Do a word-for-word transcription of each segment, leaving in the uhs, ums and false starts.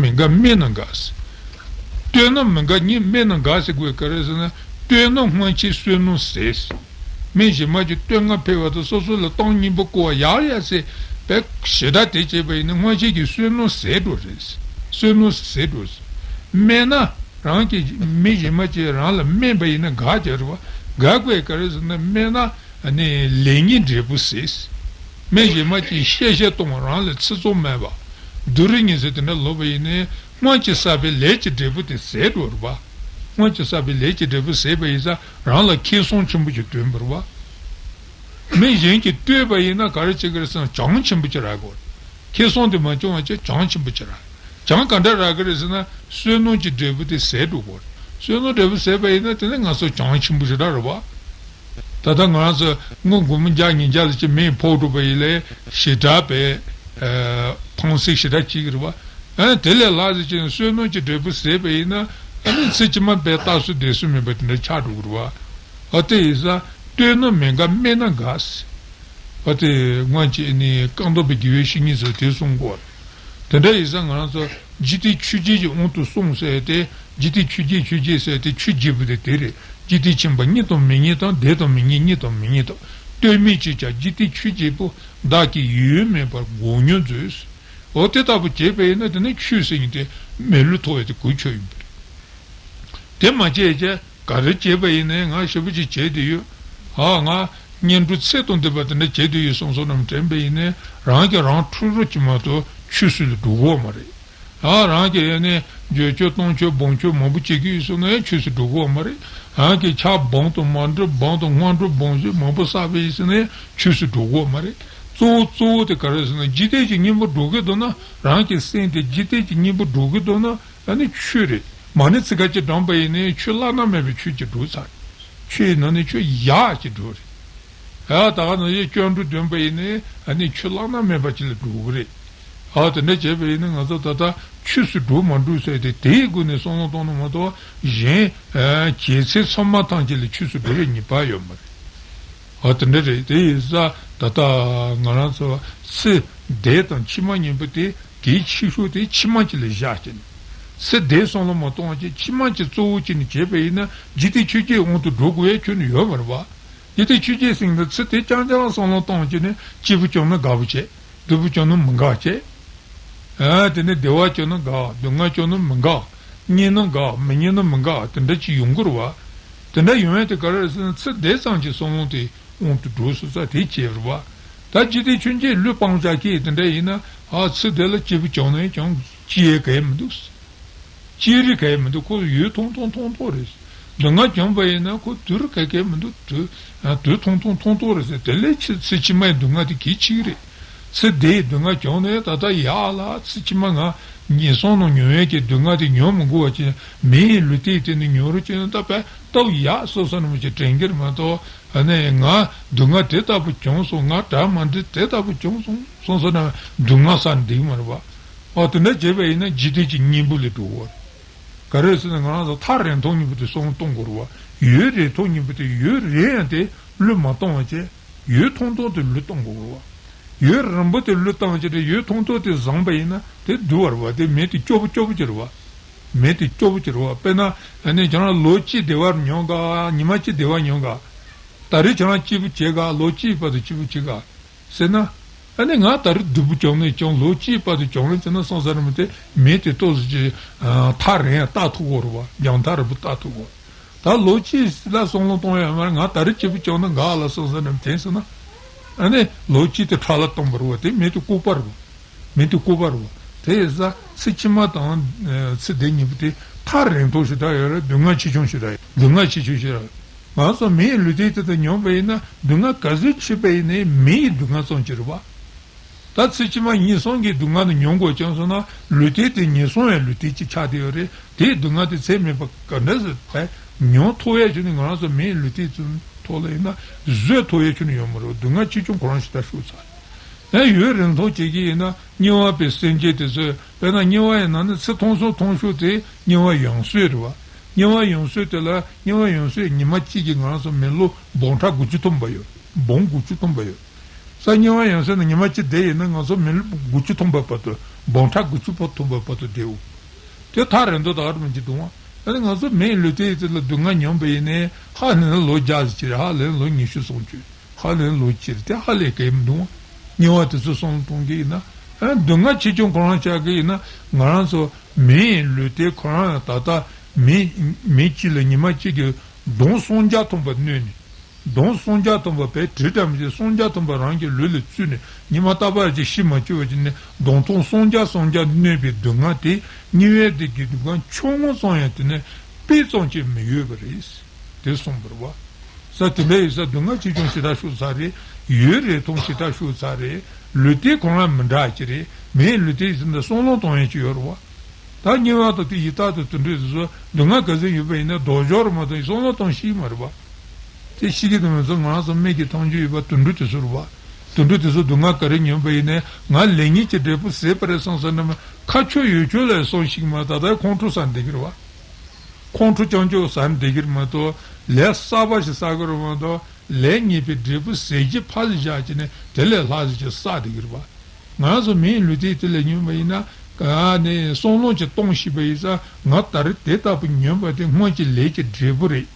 མི་དགའ་སྨྲས་ན་དགའ་ཟེར། བསྟོད་ན་མི་དགའ་སྨྲས་ན་དགའ་ཟེར་དགོས་ག་རེ་ཟེར་ན། བསྟོད་ན་སྔོན་ཆད་བསོད་ནམས་ཟད་ཟེར། མི་གཞན་མ་གཅིག་བསྟོད་བསྔགས་ཕེབས་པ་དང་སོ་སོ་ལ་གཏམ་སྙན་པོ་བསྐུར་བ་ཡག་ཡག་ཟེར་བའི་ཞེ་དྲག་དེ་བྱས་པ་ཡིན་ན་སྔོན་ཆད་ཀྱི་བསོད་ནམས་ཟད་འགྲོ་རེད། བསོད་ནམས་ཟད་འགྲོ་ཟེར། སྨྲས་ན་རང་གི་མི་གཞན་མ་གཅིག་རང་ལ་སྨྲས་པ་ཡིན་ན་དགའ་བྱ་རེད་བ། དགའ་དགོས་ག་རེ་ཟེར་ན་སྨྲས་ན། ནི་ལས་ངན་འབྲས་བུ་ཟད། མི་གཞན་མ་གཅིག་གཤེ་གཤེ་གཏོང་བ་རང་ལ་ཚིག་རྩུབ་སྨྲས་པ། སྡུག་རུས་ངན་ཟེར་དེ་འདྲ་ལབ་པ་ཡིན་ནའི་སྔོན་གྱི་བསགས་པའི་ལས་ཀྱི་འབྲས་བུ་དེ་ཟད་འགྲོ་རེད་པ། སྔོན་གྱི་བསགས་པའི་ལས་ཀྱི་འབྲས་བུ་ཟད་པ་ཡིན་ཙང་རང་ལ་ཁེ་བཟང་ཆེན་པོ་ཞིག་ཐོན་པ་རེད་པ། མི་གཞན་གྱིས་བསྟོད་པ་ཡིན་ན་ག་རེ་བྱེད་ཀྱི་རེད་ཟེར་ན་བྱང་ཆེན་པོ་ཅིག་རག་གི་རེད། ཁེ་བཟང་དེ་མ་བྱུང་བ་བྱས་བྱང་ཆེན་པོ་ཅིག་རག་བྱང་ག་འདྲ་རག་གི་རེད་ཟེར་ན་བསོད་ནམས་ཀྱི་འབྲས་བུ་དེ་ཟད་འགྲོ་གི་རེད། བསོད་ནམས་འབྲས་བུ་ཟད་པ་ཡིན་ན་དེ་ནི་ང་ཚོ་བྱང་ཆེན་པོ་ཞེ་དྲག་རེད་པ། ད་ལྟ་ང་རང་ཚོ་སྔོན་སྒོར་མོ་བརྒྱ་ཉིས་བརྒྱ་ལ་ཅིག་མེ་ཕོག་འགྲོ་བ་ཡིན་ལས་ཞེ་དྲག་པའི་ཕངས་སེམས་ཞེ་དྲག་སྐྱེ་གི་རེད་པ། ཨ་དེ་ལས་ལྷག་ཟེར་ཅིག་བསོད་ནམས་ཀྱི་འབྲས་བུ་ཟད་པ་ཡིན་ན་ཨ་ནི་ཚེ་ཕྱི་མ་དཔེ་རྟག་བཟོ་བདེ་བཟོ་མེད་པ་དེ་འདྲ་ཆགས་འགྲོ་གི་རེད་པ། ཨ་དེ་ཡིན་ཙང་བསྟོད་ན་མི་དགའ་སྨྲས་ན་དགའ་ཟེར། ཨ་དེ་སྔོན་གྱི་ནི་སྐུ་མདོག་པའི་དགེ་བའི་བཤེས་གཉེན་ཚོས་དེ་གསུང་གོ། དེ་འདྲ་ཡིན་ཙང་ང་རང་ཚོ་འཇིག་རྟེན་ཆོས་བརྒྱད་ཀྱི་དབང་དུ་སོང་ཟེར་ཏེ་འཇིག་རྟེན་ཆོས་བརྒྱད་ཆོས་བརྒྱད་ཟེར་ཏེ་ཆོས་བརྒྱད་པོ་དེ་དེ་རེད། འཇིག་རྟེན་མཁྱེན་པ་རྙེད་དང་མི་རྙེད་དང་བདེན་དང་མི་རྙེད་རྙེད་དང་མི་རྙེད་དང་། ལྟོས་མེད་ཅེས་བྱ་འཇིག་རྟེན་ཆོས་བརྒྱད་པོ། བདག་གིས་ཡོད་མེད་པར་འགོག་སྙོམས་མཛོད། འོ་དེ་ལྟ་བུ་བྱས་པ་ཡིན་ན་དེ་ནི་ཆོས་ཟེར་མཁན་དེ་མི་ལུས་ཐོབ་པའི་དེ་གོ་ཆོད་ཡིན་པ་རེད། དེ་མ་བྱས་ཀྱི་ག་རེ་བྱས་པ་ཡིན་ནའི་ང་ཞེ་པོ་ཅིག་བྱས་བསྡད་ཡོད། ཨ་ང་བསྙེན་སྒྲུབ་ཚད་དང་ལྡན་པ་དེ་འདྲ་བྱས་བསྡད་ཡོད་བསམ་བསམ་རྣམས་དྲན་པ་ཡིན་ནའི་རང་གིས་རང་འཁྲུལ་རོགས་ཀྱི་མ་གཏོགས་ཆོས་སུ་ལ་འགྲོ་གི་ཡོད་མ་རེད། ཨ་རང་གིས་ཡང་ནས་འགྱོད་སྐྱོ་གཏོང་སྐྱོ་སྦོམ་སྐྱོ་མང་པོ་བྱེད་ཀྱི་ཡོད་སོང་ན་ཡང་ཆོས་སུ་འགྲོ་གི་ཡོད་མ་རེད། རང་གིས་ཕྱག་སྦོམ་དང་མ་འགྲུབ་སྦོམ་དང་སྔོན་འགྲོ་སྦོམ་ཞིག་མང་པོ་བསགས་པ་ཡིན་ཟེར་ན་ཡང་ཆོས་སུ་འགྲོ་གི་ཡོད་མ་རེད། གཙོ་བོ་གཙོ་བོ་དེ་ག་རེ་ཟེར་ན་འཇིག་རྟེན་གྱི་གཉེན་པོ་འགྲོ་གི་འདུག་ན་རང་གི་སེམས་དེ་འཇིག་རྟེན་གྱི་གཉེན་པོ་འགྲོ་གི་འདུག་ན། ཨ་ནི་ཆོས་རེད། མ་ཎི་ཚིག་ཁ་ཅིག་བགྲངས་པ་ཡིན་ནའི་ཆོས་བླ་ན་མེད་པའི་ཆོས་ཅིག་འགྲུབ་ཚར། ཆོས་ཡིན་ན་ནི་ཆོས་ཡག་ཅིག་འགྲུབ་རེད། ཨ་ད་ག་ནང་བཞིན་སྐྱབས་འགྲོ་འདོན་པ་ཡིན་ནའི་ཨ་ནི་ཆོས་བླ་ན་མེད་པ་ཅིག་ལ་འགྲོ་གི་རེད། ཨ་དེ་འདྲ་བྱས་པ་ཡིན་ན་ང་ཚོ་ད་ལྟ་ཆོས་སུ་འགྲོ་མ་འགྲོ་ཟེར་དེ་དེའི་སྒོ་ནས་བསམ་བློ་གཏོང་ན་མ་གཏོགས་གཞན་གལ་ཚིག་ཚང་མ་ཐམས་ཅད་ལ་ཆོས་སུ་འགྲོ་བའི་ངེས་པ་ཡོད་མ་རེད། ཨ་དེ་འདྲ་རེད། དེ་ཡིན་ཙང་ད་ལྟ་ང་རང་ཚོ་ཚེ་འདས་དང་ཕྱི་མ་གཉིས་པོ་དེ་གལ་ཆེ་ཤོས་དེ་ཕྱི་མ་ཅིག་ལ་བཞག་བྱས་ནས། ཚེ་འདས་བསམ་བློ་མ་གཏོང་བ་ཅིག་ཕྱི་མ་ཅིག་གཙོ་བོ་བྱས་ནས་བྱས་པ་ཡིན་ན་འཇིག་རྟེན་ཆོས་བརྒྱད་དབང་དུ་འགྲོ་དགོས་ཡ་ཁྱོན་ནས་ཡོད་མ་རེད་བ། འཇིག་རྟེན་ཆོས་བརྒྱད་ཟེར་ན་ཚེ་འདས་རྐྱང་རྐྱང་བསམ་བློ་གཏོང་བྱས་ནས་སྐྱིད་པོ་བྱུང་ན་དགའ་པོ་བྱས། སྡུག་པོ་བྱུང་ན་མི་དགའ་བྱས། ཨ་དེ་ནས་བདེ་བ་བྱུང་ན་དགའ། སྡུག་བསྔལ་བྱུང་ན་མི་དགའ། རྙེད་ན་དགའ། མི་རྙེད་ན་མི་དགའ། དེ་འདྲ་ཅིག་ཡོང་གི་རེད་བ། དེ་འདྲ་ཡོང་ཡ་དེ་ག་རེ་རེད་ཟེར་ན་ཚེ་འདས་ཙམ་གྱི་བསམ་བློ་དེ་དབང་དུ་འགྲོ་སོང་ཙང་དེ་བྱས་རེད་བ། ད་འཇིག་རྟེན་ཆོས་བརྒྱད་བློས་སྤང་བྱ་སྐད་དེ་འདྲ་ཡིན་ན་ཨ་ཚེ་འདས་ལ་སྐྱིད་པོ་བྱུང་ན་ཡང་ཅང་སྐྱིད་ཡ་གང་ཡང་མི་འདུག་སྐྱིད་རེ་གང་ཡང་མི་འདུག་ཁོ་ཡུན་ཐུང་ཐུང་ཐུང་ཐུང་རེད། སྡུག་བསྔལ་བྱུང་བ་ཡིན་ན་ཁོ་དུས་རེ་གང་ཡང་མི་འདུག་དུས་ཨ་དུས་ཐུང་ཐུང་ཐུང་ཐུང་རེད་ཟེར། དེ་ལས་ཕྱི་ཚེ་ཕྱི་མའི་སྡུག་བསྔལ་དེ་གལ་ཆེ་གི་རེད། ཚེ་འདིའི་སྡུག་བསྔལ་བྱུང་ནས་ད་ལྟ་ཡག་ལ་ཚེ་ཕྱི་མ་ང་ངན་སོང་ནང་མྱོང་ཡས་ཀྱི་སྡུག་བསྔལ་དེ་མྱོང་མི་དགོས་པ་ཅིག་མི་ཡི་ལུས་རྟེན་དེ་ནི་མྱོང་རོགས་བྱས་ན་ད་དཔེ་སྟབས་ཡག་སོ་སོ་ནས་མི་ཅིག་དྲན་གྱི་རེད་མ་གཏོགས་ཨ་ནི་ང་སྡུག་བསྔལ་དེ་ལྟ་བུ་བྱུང་སོང་། ང་དགྲ་མ་འདི་དེ་ལྟ་བུ་བྱུང་སོང་སོང་སོང་ན་སྡུག་བསྔལ་ས་འདུག་མ་རེད་བ། ཨོ་དེ་འདྲ་བྱས་པ་ཡིན་ན་འཇིག་རྟེན་གྱི་གཉེན་པོ་ལས་འགྲོ་བ་རེད། ག་རེ་ཟེར་ན་ང་རང་ཚོ་ཐག་རིང་ཐུང་གཉིས་པོ་དེ་བསམ་བློ་གཏོང་དགོས་རེད་བ། ཡུན་རིང་ཐུང་གཉིས་པོ་དེ་ཡུན་རིང་ཡང་དེ་བློས་མ་གཏོང་བ་བྱས། ཡུན་ཐུང་ཐུང་དེ་བློས་གཏོང་དགོས་རེད་བ། ཡུན་རིང་པོ་དེ་བློས་བཏང་བྱས་ཏེ་ཡུན་ཐུང་ཐུང་དེ་བཟང་པ་ཡིན་ན་དེ་སྡུག་པ་རེད་བ། དེ་མི་དེ་སྐྱོ་པོ་སྐྱོ་པོ་ཅིག་རེད་བ། མི་དེ་སྐྱོ་པོ་ཅིག་རེད་བ། དཔེར་ན་ཨ་ནི་ཁྱེད་རང་ལོ་གཅིག་བདེ་བར་མྱོང་ག་ཉི་མ་གཅིག་བདེ་བར་མྱོང་ག་ད་རེས་ཁྱེད་རང་སྐྱིད་པོ་བྱེད་ག་ལོ་གཅིག་བར་དུ་སྐྱིད་པོ་བྱེད་ག་ཟེར་ན། ཨ་ནི་ང་ད་རེས་སྡུག་པོ་བྱུང་ནས་ཀྱང་ལོ་གཅིག་བར་དུ་བྱུང་རེད་ཟེར་ན་སོང་ས་རེད་མི་དེ་མི་དེ་ཏོག་ཙམ་ཅིག་ཐག་རིང་ཡང་ལྟ་ཐུབ་ཀྱི་རེད་བ། རྒྱང་ཐག་རིང་པོ་ལྟ་ཐུབ་ཀྱི་རེད། ད་ལོ་གཅིག་ལ་བསམ་བློ་གཏོང་ཡ་མ་རེད། ང་ད་རེས་སྐྱིད་པོ་བྱུང་ན་འགག་ལ་སོང་ས་རེད་དྲན་སོང་ན། ཨ་ནི་ལོ་གཅིག་དེ་ཕྲག་ལ་གཏོང་བ་རེད་བ། དེ་མི་དེ་ལྐུགས་པ་རེད་བ། མི་དེ་ལྐུགས་པ་རེད་བ། དེ་ཡིན་ཙང་ཚེ་ཕྱི་མ་དང་ཚེ་འདི་གཉིས་པོ་དེ་ཐག་རིང་ཐུང་ཞེ་དྲག་ཡོད་རེད། སྡུག་བསྔལ་ཆེ་ཆུང་ཞེ་དྲག་ཡོད། སྡུག་བསྔལ་ཆེ་ཆུང་ཞེ་དྲག་ཡོད། ང་ཚོ་མི་ཡི་ལུས་རྟེན་དེ་དག་མྱོང་བ་ཡིན་ན་སྡུག་བསྔལ་ག་ཚོད་ཆེ་བ་ཡིན་ནའི་མི་ཡི་སྡུག་བསྔལ་ཙམ་ཅིག་རེད་བ། ད་ཚེ་ཕྱི་མ་ངན་སོང་གི་སྡུག་བསྔལ་དེ་མྱོང་དགོས་བྱུང་སོང་ན་ལུས་རྟེན་དེ་ངན་སོང་བའི་ལུས་རྟེན་ཅིག་ཆགས་བསྡད་ཡོད་རེད། དེའི་སྡུག་བསྔལ་དེ་ཚད་མེད་པ་ག་འདྲ་ཞིག་བས་མྱོང་ཐུབ་ཡས་བྱུང་ནས་ང་རང་ཚོ་མི་ཡི་ལུས་རྟེན་ཚོའི་ཐོག་ལ་ཡིན་ན་བཟོད་ཐུབ་ཡས་བྱུང་ནས་ཡོད་མ་རེད། སྡུག་བསྔལ་ཆེ་ཆུང་ཁོ་རང་ཞེ་དྲག་ཤུགས་ཚ་རེད། ཡང་ཡུན་རིང་ཐུང་བྱེད་ཀྱི་ཡིན་ན་དམྱལ་བ་པའི་སེམས་ཅན་དེ་ཚོས་དཔེར་ན་དམྱལ་བ་ཡི་ནང་ནས་ཚེ་ཐུང་སོང་ཐུང་ཤོས་དེ་དམྱལ་བ་ཡང་སོས་རེད་བ། དམྱལ་བ་ཡང་སོས་དེ་ལ་དམྱལ་བ་ཡང་སོས་ཉི་མ་གཅིག་གིས་ང་རང་ཚོ་མི་ལོ་འབུམ་ཕྲག་དགུ་བཅུ་ཐམ་པ་ཡོད། འབུམ་དགུ་བཅུ་ཐམ་པ་ཡོད། ས་དམྱལ་བ་ཡང་སོས་ན་ཉི་མ་གཅིག་བསྡད་ཡིན་ན་ང་ཚོ་མི་ལོ་དགུ་བཅུ་ཐམ་པ་བར་དུ་ འབུམ་ཕྲག་དགུ་བཅུ་པོ་ཐུབ་པ་བར་དུ་བསྡད་འོ། དེ་ཐག་རིང་དུ་ད་རུང་མི་འཇིག་འདུག་བ། ཨ་ནི་ང་ཚོ་མིའི་ལུས་རྟེན་དེ་ལ་སྡུག་བསྔལ་མྱོང་པ་ཡིན་ནའི་ཧ་ལས་ན་ལོ་བརྒྱ་ཟིག་ཅིག་རེད། ཧ་ལས་ན་ལོ་ཉི་ཤུ་སོང་ཅིག་ཧ་ལས་ན་ལོ་གཅིག་རེད། དེ་ཧ་ལས་གལ་མི་འདུག་བ། དམྱལ་བ་དེ་ཚོ་བསམ་བློ་གཏོང་གི་ཡིན་ན། ཨ་སྡུག་བསྔལ་ཆེ་ཆུང་ཁོ་རང་ཆགས་ཀྱི་ཡིན་ན། ང་རང་ཚོ་མིའི་ལུས་རྟེན་ཁོ་རང་ཡང་ད་ལྟ་མི་མི་གཅིག་ལ་ཉི་མ་གཅིག་གི་གདོང་སུམ་བརྒྱ་ཐམ་པ་གནོན་ནས། གདོང་སུམ་བརྒྱ་ཐམ་པ་བས་དྲི་བྲམ་ཞིག་སུམ་བརྒྱ་ཐམ་པ་རང་གི་ལུས་ལ་བཙུགས་ནས་ཉི་མ་རྟག་པར་ཅིག་ཤི་མ་བཅུག་པ་ཅིག་ནས་གདོང་ཐུང་སུམ་བརྒྱ་སུམ་བརྒྱ་གནོན་པའི་སྡུག་བསྔལ་དེ་དམྱལ་བའི་སྡུག་གི་སྡུག་བསྔལ་ཆུང་ངུ་ཙམ་ཡང་དེ་ནས་སྤུ་ཙམ་ཅིག་མི་ཡོད་པ་རེད། དེ་གསུངས་པ་རེད་བ། ས་དེ་འདྲ་ཡིན་ས་སྡུག་བསྔལ་ཆེ་ཆུང་ཞེ་དྲག་ཤུགས་ཚ་རེད། ཡུན་རིང་ཐུང་ཞེ་དྲག་ཤུགས་ཚ་རེད། ལུས་རྟེན་ཁོ་རང་མི་འདྲ་ཅིག་རེད། མིའི་ལུས་རྟེན་ཟེར་ན་བསམ་བློ་གཏོང་ཡ་ཅིག་ཡོད་རེད་བ། ད་དམྱལ་བ་དང་དེ་ཡི་དྭགས་དང་དེ་འདྲ་དེ་ཚོ་སྡུག་བསྔལ་ག་ཚོད་ཡོད་པ་ཡིན་ན་ལྡོག་ཕྱོགས་རེད་མ་གཏོགས་བསམ་བློ་གཏོང་ཤེས་ཀྱི་མ་རེད་བ། དེ་ཤེས་ཀྱི་འདུག་མི་ཚོ་ང་རང་ཚོ་མིག་གིས་མཐོང་རྒྱུ་ཡོད་པ་དེ་འདྲ་དེ་ཚོ་རེད་བ། དེ་འདྲ་དེ་ཚོ་སྡུག་བསྔལ་ག་རེ་མྱོང་པ་ཡིན་ནའི་ང་ལེགས་ཉེས་ཀྱི་འབྲས་བུ་ཟད་པ་རེད་བསམ་བསམ་ན་མ་ཁ་ཆོས་ཡོད་ཆོས་ལ་སོང་ཞིག་མ་ད་ལྟ་ཁོང་ཁྲོ་ཟ་བསྡད་ཀྱི་རེད་བ། ཁོང་ཁྲོ་རྐྱང་རྐྱང་ཟ་བསྡད་ཀྱི་རེད་མ་གཏོགས་ལས་གསར་པ་ཞིག་བསགས་ཀྱི་རེད་མ་གཏོགས་ལས་ཉེས་པའི་འབྲས་བུ་ཟད་ཀྱི་ཕར་ལ་བཞག་ཀྱི་ནས་དེ་ལས་ལྷག་ཟིག་ཅིག་བསགས་བསྡད་ཀྱི་རེད་བ། ང་ཚོ་མིའི་ལུས་རྟེན་དེ་ལ་སྙོན་པ་ཡིན་ན། ཨ་ནི་བསམ་བློ་ཅིག་གཏོང་ཤེས་པ་ཡིན་ཙང་ང་ད་རེས་དེ་ལྟ་བུ་མྱོང་བ་དེ་སྔོན་གྱི་ལས་ཀྱི་འབྲས་བུ་རེད།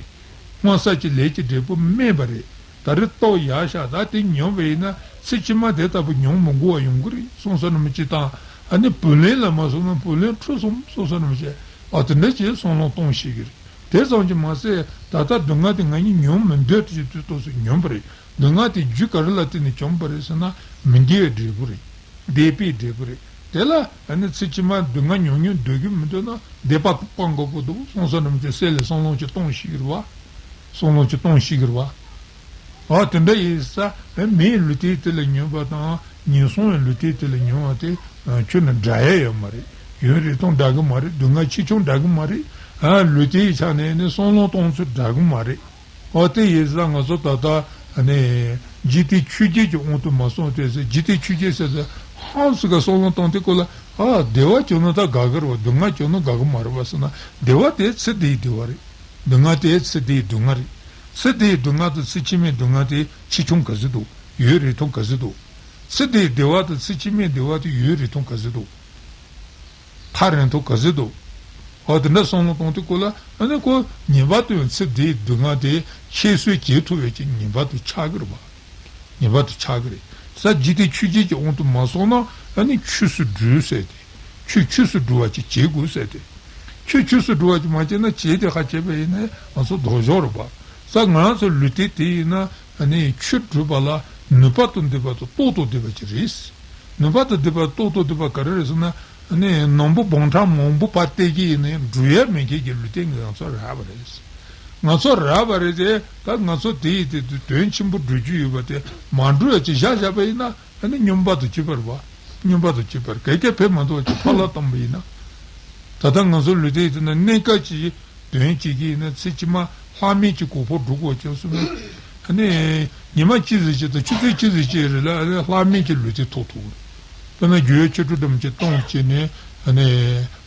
སྔོན་བསགས་ཀྱི་ལས་ཀྱི་འབྲས་བུ་དམན་པ་རེད། ད་རེས་ལྟོས་ཡག་ཤག་ད་དེ་མྱོང་བ་ཡིན་ན་ཚེ་ཕྱི་མ་དེ་ལྟ་བུ་མྱོང་མི་དགོས་པ་ཡོང་གི་རེད་བསམ་བསམ་ནམ་ཅིག་དང་། ཨ་ནི་བུ་ལོན་ལ་མ་སོང་ན་བུ་ལོན་འཁྲུལ་སོང་བསམ་བསམ་ནམ་ཅིག་ཨ་དེ་འདྲ་ཅིག་བསམ་བློ་གཏོང་ཤེས་ཀྱི་རེད། དེ་ཙམ་གྱིས་མ་ཟད་ད་ལྟ་སྡུག་བསྔལ་དེ་ང་གཉིས་མྱོང་མི་འདོད་དེ་དུས་ཐོག་སུ་མྱོང་པ་རེད། སྡུག་བསྔལ་དེ་རྒྱུ་ག་རེ་ལ་བརྟེན་ནས་བྱུང་བ་རེད་ཟེར་ན་མི་དགེ་བའི་འབྲས་བུ་རེད། འདས་པའི་འབྲས་བུ་རེད། དེ་ལ་ཨ་ནི་ཚེ་ཕྱི་མ་སྡུག་བསྔལ་མྱོང་མྱོང་འདོད་ཀྱི་མི་འདོད་ན་འདས་པ་སྤང་དགོས་པོ་འདུག་བསམ་བསམ་ནམ་ཅིག་སེམས་ལ་བསམ་བློ་ཅིག་གཏོང་ཤེས་ཀྱི་རེད་བ། བསམ་བློ་ཅིག་གཏོང་ཤེས་ཀྱི་རེད་བ། ཨ་དེ་འདྲ་ཡིན་ས་མིའི་ལུས་རྟེན་དེ་ལ་མྱོང་བ་དང་ངན་སོང་བའི་ལུས་རྟེན་དེ་ལ་མྱོང་བ་དེ་ཁྱོན་ནས་འདྲ་ཡ་ཡོད་མ་རེད། ཡུན་རིང་ཐུང་འདྲ་གི་མ་རེད། སྡུག་བསྔལ་ཆེ་ཆུང་འདྲ་གི་མ་རེད། ཨ་ལུས་རྟེན་ཡི་ཆ་ནས་ནི་བསམ་བློ་གཏོང་ཚུལ་འདྲ་གི་མ་རེད། ཨོ་དེ་ཡིན་ཙང་ང་ཚོ་ད་ལྟ་ནི་འཇིག་རྟེན་ཆོས་བརྒྱད་ཀྱི་དབང་དུ་མ་སོང་སྟེ་ཟེར། འཇིག་རྟེན་ཆོས་བརྒྱད་ཟེར་ཏེ་ཧང་སི་ག་བསམ་བློ་གཏོང་དུས་སྐབས་ལ་ཨ་བདེ་བ་བྱུང་ན་ད་དགའ་གི་རེད་བ། སྡུག་བསྔལ་བྱུང་ན་དགའ་གི་མ་རེད་བ་ཟེར་ན་བདེ་བ་དེ་ཚེ་འདིའི་བདེ་བ་རེད། སྡུག་བསྔལ་དེ་ཚེ་འདིའི་སྡུག་བསྔལ་རེད། ཚེ་འདིའི་སྡུག་བསྔལ་དང་ཚེ་ཕྱི་མའི་སྡུག་བསྔལ་དེ་ཆེ་ཆུང་ག་ཚོད་འདུག་ཡུན་རིང་ཐུང་ག་ཚོད་འདུག་ཚེ་འདིའི་བདེ་བ་དང་ཚེ་ཕྱི་མའི་བདེ་བ་དེ་ཡུན་རིང་ཐུང་ག་ཚོད་འདུག་ཐག་རིང་ཐུང་ག་ཚོད་འདུག་ཨོ་དེ་འདྲ་བསམ་བློ་གཏོང་དུས་སྐབས་ལ་ཨ་ནི་ཁོ་ངེས་པར་དུ་ཚེ་འདིའི་སྡུག་བསྔལ་དེ་ཁྱད་གསོད་བྱེད་ཐུབ་པའི་ཅིག་ངེས་པར་དུ་ཆགས་ཀྱི་རེད་བ། ངེས་པར་དུ་ཆགས་ཀྱི་རེད། ས་འཇིག་རྟེན་ཆོས་བརྒྱད་ཀྱི་དབང་དུ་མ་སོང་ན་ཨ་ནི་ཆོས་སུ་འགྲོ་ཟེར་ཏེ། ཆོས་ཆོས་སུ་འགྲོ་བ་ཅིག་བྱེད་དགོས་ཟེར་ཏེ། ཆོས་ཆོས་སུ་འགྲོ་བ་ཅིག་མ་བྱས་ན་བྱས་ཏེ་ཧ་བྱས་པ་ཡིན་ན་ང་ཚོ་ལྡོག་ཕྱོགས་རེད་པ། ས་ང་རང་ཚོ་ལུས་རྟེན་དེ་ཡིན་ན་ཨ་ནི་ཆོས་སྒྲུབ་པ་ལ་ནུས་པ་དང་ལྡན་པ་དང་སྟོབས་དང་ལྡན་པ་ཅིག་རེད། ནུས་པ་དང་ལྡན་པ་སྟོབས་དང་ལྡན་པ་ག་རེ་རེད་ཟེར་ན། ནི་ནོར་བུ་འབུམ་ཕྲག་མང་པོ་ཕར་སྟེར་གྱི་ཡིན་ན་ཡང་འགྲུབ་ཡ་མེད་མཁན་གྱི་ལུས་རྟེན་ང་ཚོ་རག་པ་རེད། ང་ཚོ་རག་པ་རེད་དེ་ད་ང་ཚོ་དེ་ཡི་དེ་དོན་ཆེན་པོ་སྒྲུབ་རྒྱུ་ཡོད་པ་དེ་མ་འགྲུབ་ཡ་ཅིག་བཞག་བཞག་པ་ཡིན་ན་ཨ་ནི་སྨྱོན་པ་དང་བཅས་པ་རེད་བ། སྨྱོན་པ་དང་བཅས་པ་རེད། གལ་ཏེ་ཕན་མ་ཐོགས་ཅིག་ཕར་ལ་བཏང་པ་ཡིན་ན། ད་ལྟ་ང་ཚོ་ལུས་རྟེན་ཡི་དེ་ན་གནས་སྐབས་ཀྱི་དོན་བྱེད་ཀྱི་ཡིན་ན་ཚེ་ཕྱི་མ་ལྷག་མེད་ཀྱི་གོ་འཕང་སྒྲུབ་དགོས་ཀྱང་གསུངས་པས། ཨ་ནི་ཉི་མ་གཅིག་ཙམ་ཅིག་དང་ཆུ་ཚོད་གཅིག་ཙམ་ཅིག་རེ་ལ་ཨ་ནི་ལྷག་མེད་ཀྱི་ལུས་རྟེན་ཐོབ་ཐུབ་ཀྱི་རེད། དཔེར་ན་སྒྱུ་ཡོད་ཆོས་དྲུག་དམ་ཅིག་བཏང་བྱས་ནས་ཨ་ནི་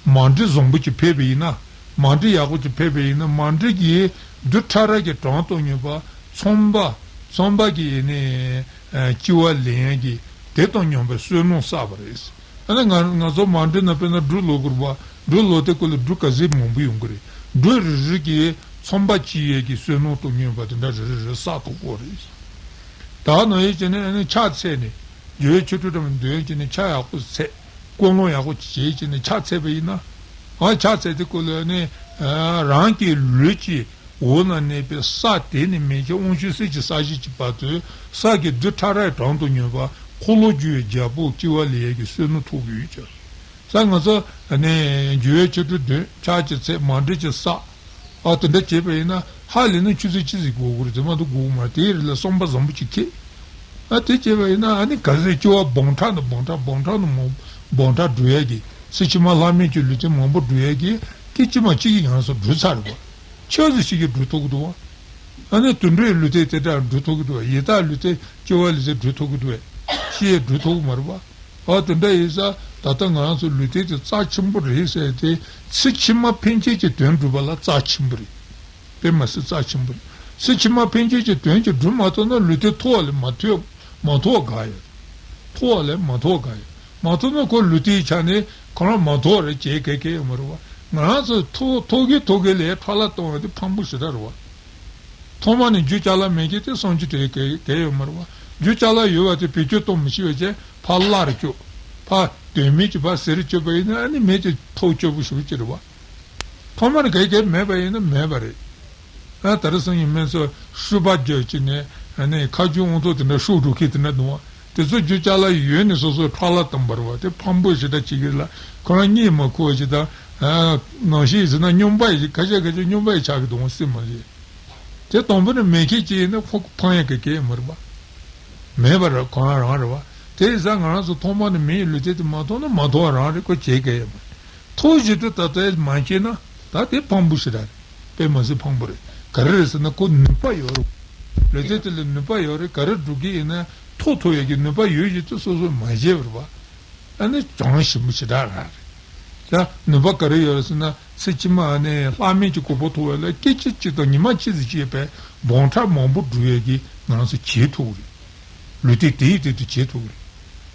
མ་འདྲེ་བཟང་པོ་ཅིག་ཕེབས་པ་ཡིན་ན། མ་འདྲེ་ཡག་པོ་ཅིག་ཕེབས་པ་ཡིན་ན་མ་འདྲེ་གིས་རྡུལ་ཕྲ་རབ་ཀྱི་གྲངས་དང་མཉམ་པ་ཚངས་པ་ཚངས་པ་གི་ཨ་ནི་ལྕི་བ་ལེན་ཡག་གི་དེ་དང་མཉམ་པའི་བསོད་ནམས་བསགས་པ་རེད། ཨ་ནི་ང་ང་ཚོ་མ་འདྲེ་ན་དཔེར་ན་སྦྲུལ་ལོག་དགོས་རེད་པ། སྦྲུལ་ལོག་དེ་ཀོ་ལ་སྦྲུལ་ག་ཚད་མང་པོ་ཡོང་གི་རེད། སྦྲུལ་རེ་རེ་གིས་ཚངས་པ་སྐྱེ་ཡས་ཀྱི་བསོད་ནམས་དང་མཉམ་པ་དེ་འདྲ་རེ་རེ་རེ་བསགས་ཐུབ་ཀྱི་རེད། ད་ནང་བཞིན་བྱས་ནས་ཨ་ནི་ཕྱག་འཚལ་ནས་སྒྱུ་ཡོད་ཆོས་དྲུག་དམ་འདོན་བྱས་ནས་ཕྱག་ཡག་པོ་འཚལ། སྐུལ་སློང་ཡག་པོ་བྱས་བྱས་ནས་ཕྱག་འཚལ་བ་ཡིན་ན། ཨ་ཕྱག་འཚལ་དེ་ཀོ་ལ་ཨ་ནི་རང་གི་ལུས་ཀྱི་འོག་ན་གནས་པའི་ས་དེ་ནི་མན་ཆད་དབང་ཕྱུག་གསེར་གྱི་ས་གཞི་གི་བར་དུ་ས་གི་རྡུལ་ཕྲ་རབ་གྲངས་དང་མཉམ་པ་འཁོར་ལོ་བསྒྱུར་བའི་རྒྱལ་པོ་སྐྱེ་བ་ལེན་ཡས་ཀྱི་བསོད་ནམས་ཐོབ་ཀྱི་ཡོད་ཀྱང་། ས་ང་ཚོ་ནས་འགྱུར་བའི་ཆོས་དྲུག་འདོན་ཕྱག་གི་ཚད་མ་འདྲེས་ཀྱི་ས། ཨ་དེ་འདྲ་བྱས་པ་ཡིན་ན་ཧ་ལས་ན་ཆུ་ཚོད་གཅིག་ཙམ་འགོར་གྱི་རེད། དེ་མ་གཏོགས་འགོར་གྱི་མ་རེད། དེའི་རིང་ལ་བསམ་པ་བཟང་པོ་ཅིག་ཁེལ། ཨ་དེ་བྱས་པ་ཡིན་ན་ཨ་ནི་ག་ཚོད་སྐྱེ་བ་འབུམ་ཕྲག་ནས་འབུམ་ཕྲག་འབུམ་ཕྲག་ནས་མང་འབུམ་ཕྲག་འགྲོ་ཡས་ཀྱི་ཚེ་ཕྱི་མ་ལྷག་མེད་ཀྱི་ལུས་རྟེན་མང་པོ་འགྲོ་ཡས་ཀྱི་སྐད་ཅིག་མ་གཅིག་གི་ཡང་སོ་འགྲོ་ཚར་རེད་པ། ཆོས་ཟེར་ཞིག་གིས་འགྲོ་ཐུབ་ཀྱི་འདུག་བ། ཨ་ནི་དུད་འགྲོའི་ལུས་རྟེན་དེ་འདྲ་འགྲོ་ཐུབ་ཀྱི་འདུག་བ། ཡི་དྭགས་ལུས་རྟེན་སྐྱེ་བ་ལུས་རྟེན་འགྲོ་ཐུབ་ཀྱི་འདུག་བས། ཤི་ཡས་འགྲོ་ཐུབ་ཀྱི་མ་རེད་པ། ཨ་དེ་འདྲ་ཡིན་ཙང་ད་ལྟ་ང་རང་ཚོ་ལུས་རྟེན་དེ་རྩ་ཆེན་པོ་རེད་ཟེར་ཏེ་ཚེ་ཕྱི་མ་ཕན་ཆད་ཀྱི་དོན་སྒྲུབ་པ་ལ་རྩ་ཆེན་པོ་རེད། དཔེ་མ་སྲིད་རྩ་ཆེན་པོ་རེད། ཚེ་ཕྱི་མ་ཕན་ཆད་ཀྱི་དོན་ཅིག་སྒྲུབ་མ་ཐུབ་ན་ལུས་རྟེན་མཐོ་བ་ལས་མ་མཐོ་མ་མཐོ་བ་དགའ་ཡོད། མཐོ་བ་ལས་མ་མཐོ་བ་དགའ་ཡོད། མ་ཐོབ་ན་ཁོ་ལུས་རྟེན་ཆ་ནས་ཁོ་རང་མ་ཐོབ་རེད་བྱེད་གལ་གལ་ཡོད་མ་རེད་བ། ང་རང་ཚོ་ཐོབ་ཐོབ་གི་ཐོབ་གི་ལས་ཕྲ་ལ་གཏོང་བ་དེ་ཕངས་པོ་ཞེ་དྲག་རེད་བ། ཐོག་མ་ནས་རྒྱུ་ཅ་ལག་མེད་མཁན་དེ་སངས་རྒྱས་དེ་གལ་གལ་ཡོད་མ་རེད་བ། རྒྱུ་ཅ་ལག་ཡོད་པ་དེ་བེད་སྤྱོད་གཏོང་མི་ཤེས་པ་བྱས་ཕར་བརླག་རུ་བཅུག་ཕར་དོན་མེད་ཀྱི་ཕར་ཟད་རུ་བཅུག་པ་ཡིན་ན་ཨ་ནི་མི་དེ་ཐོབ་སྐྱོ་པོ་ཞེ་པོ་ཅིག་རེད་བ། ཐོག་མར་གལ་གལ་མེད་པ་ཡིན་ན་མེད་པ་རེད། ཨ་ད་རེས་སང་ཉིན་མི་ཚོ་ཤུ་པ་རྒྱག་ཅིག་ནས་ཨ་ནི་ཁ་རྒྱུན་དབང་ཐོག་དེ་འདྲ་ཤོར་འགྲོ་མཁན་དེ་འདྲ་འདུག་བ། དེ་ཚོ་རྒྱུ་ཅ་ལག་ཡོད་ནས་སོ་སོའི་ཕྲག་ལ་བཏང་པ་རེད་བ། དེ་ཕངས་པོ་ཞེ་དྲག་བྱེད་ཀྱི་རེད་ལ་ཁོ་རང་གཉིད་མ་ཁུག་པ་ཞིག་དང་། ནང་བཞིན་ཟེར་ན་སྨྱོན་པ་ཡིན་ཁ་ཤས་ཁ་ཤས་སྨྱོན་པ་ཡིན་ཆགས་ཀྱི་འདུག་བ་སྲིད་མ་རེད། དེ་དང་པོ་ནས་མེད་མཁན་ཅིག་ཡིན་ན་ཁོ་ཕངས་ཡ་གི་གལ་མ་རེད་བ། མེད་པ་རེད་ཁོ་རང་རང་རེད་བ། དེ་ཡིན་ཙང་ང་རང་ཚོ་ཐོག་མ་ནས་མི་ཡི་ལུས་རྟེན་དེ་མ་ཐོབ་ན་མ་ཐོབ་པ་རང་རེད། ཁོ་བྱེད་གལ་ཡོད་མ་རེད། ཐོབ་བཞིན་དུ་ད་ལྟ་མ་སྐྱེས་ན་ད་དེ་ཕངས་པོ་ཞེ་དྲག་རེད། དཔེ་མ་སྲིད་ཕངས་པོ་རེད། ག་རེ་རེད་ཟེར་ན་ཁོ་ནུས་པ་ཡོད་རེད། ལུས་རྟེན་དེ་ལ་ནུས་པ་ཡོད་རེད། ག་རེ་སྒྲུབ་ཀྱི་ཡིན་ན་ཐོབ་ཐུབ་ཡ་གི་ནུས་པ་ཡོད་བཞིན་དུ་སོ་སོས་མ་བྱས་པ་རེད་བ། ཨ་ནི་གྱོང་ཞིམ་པོ་ཞེ་དྲག་རང་རེད། ད་ནུས་པ་ག་རེ་ཡོད་རེད་ཟེར་ན་ཚེ་ཕྱི་མ་ཨ་ནི་ལྷ་མིན་གྱི་གོ་འཕང་ཐོབ་པ་ལ་སྐད་ཅིག་གཅིག་དང་ཉི་མ་གཅིག་ཙམ་སྐྱེས་པའི་འབུམ་ཕྲག་མང་པོ་སྒྲུབ་ཡས་ཀྱི་ང་རང་ཚོ་བྱེད་ཐུབ་ཀྱི་རེད། ལུས་རྟེན་དེ་ཡི་སྟེང་དུ་བྱེད་ཐུབ་ཀྱི་རེད།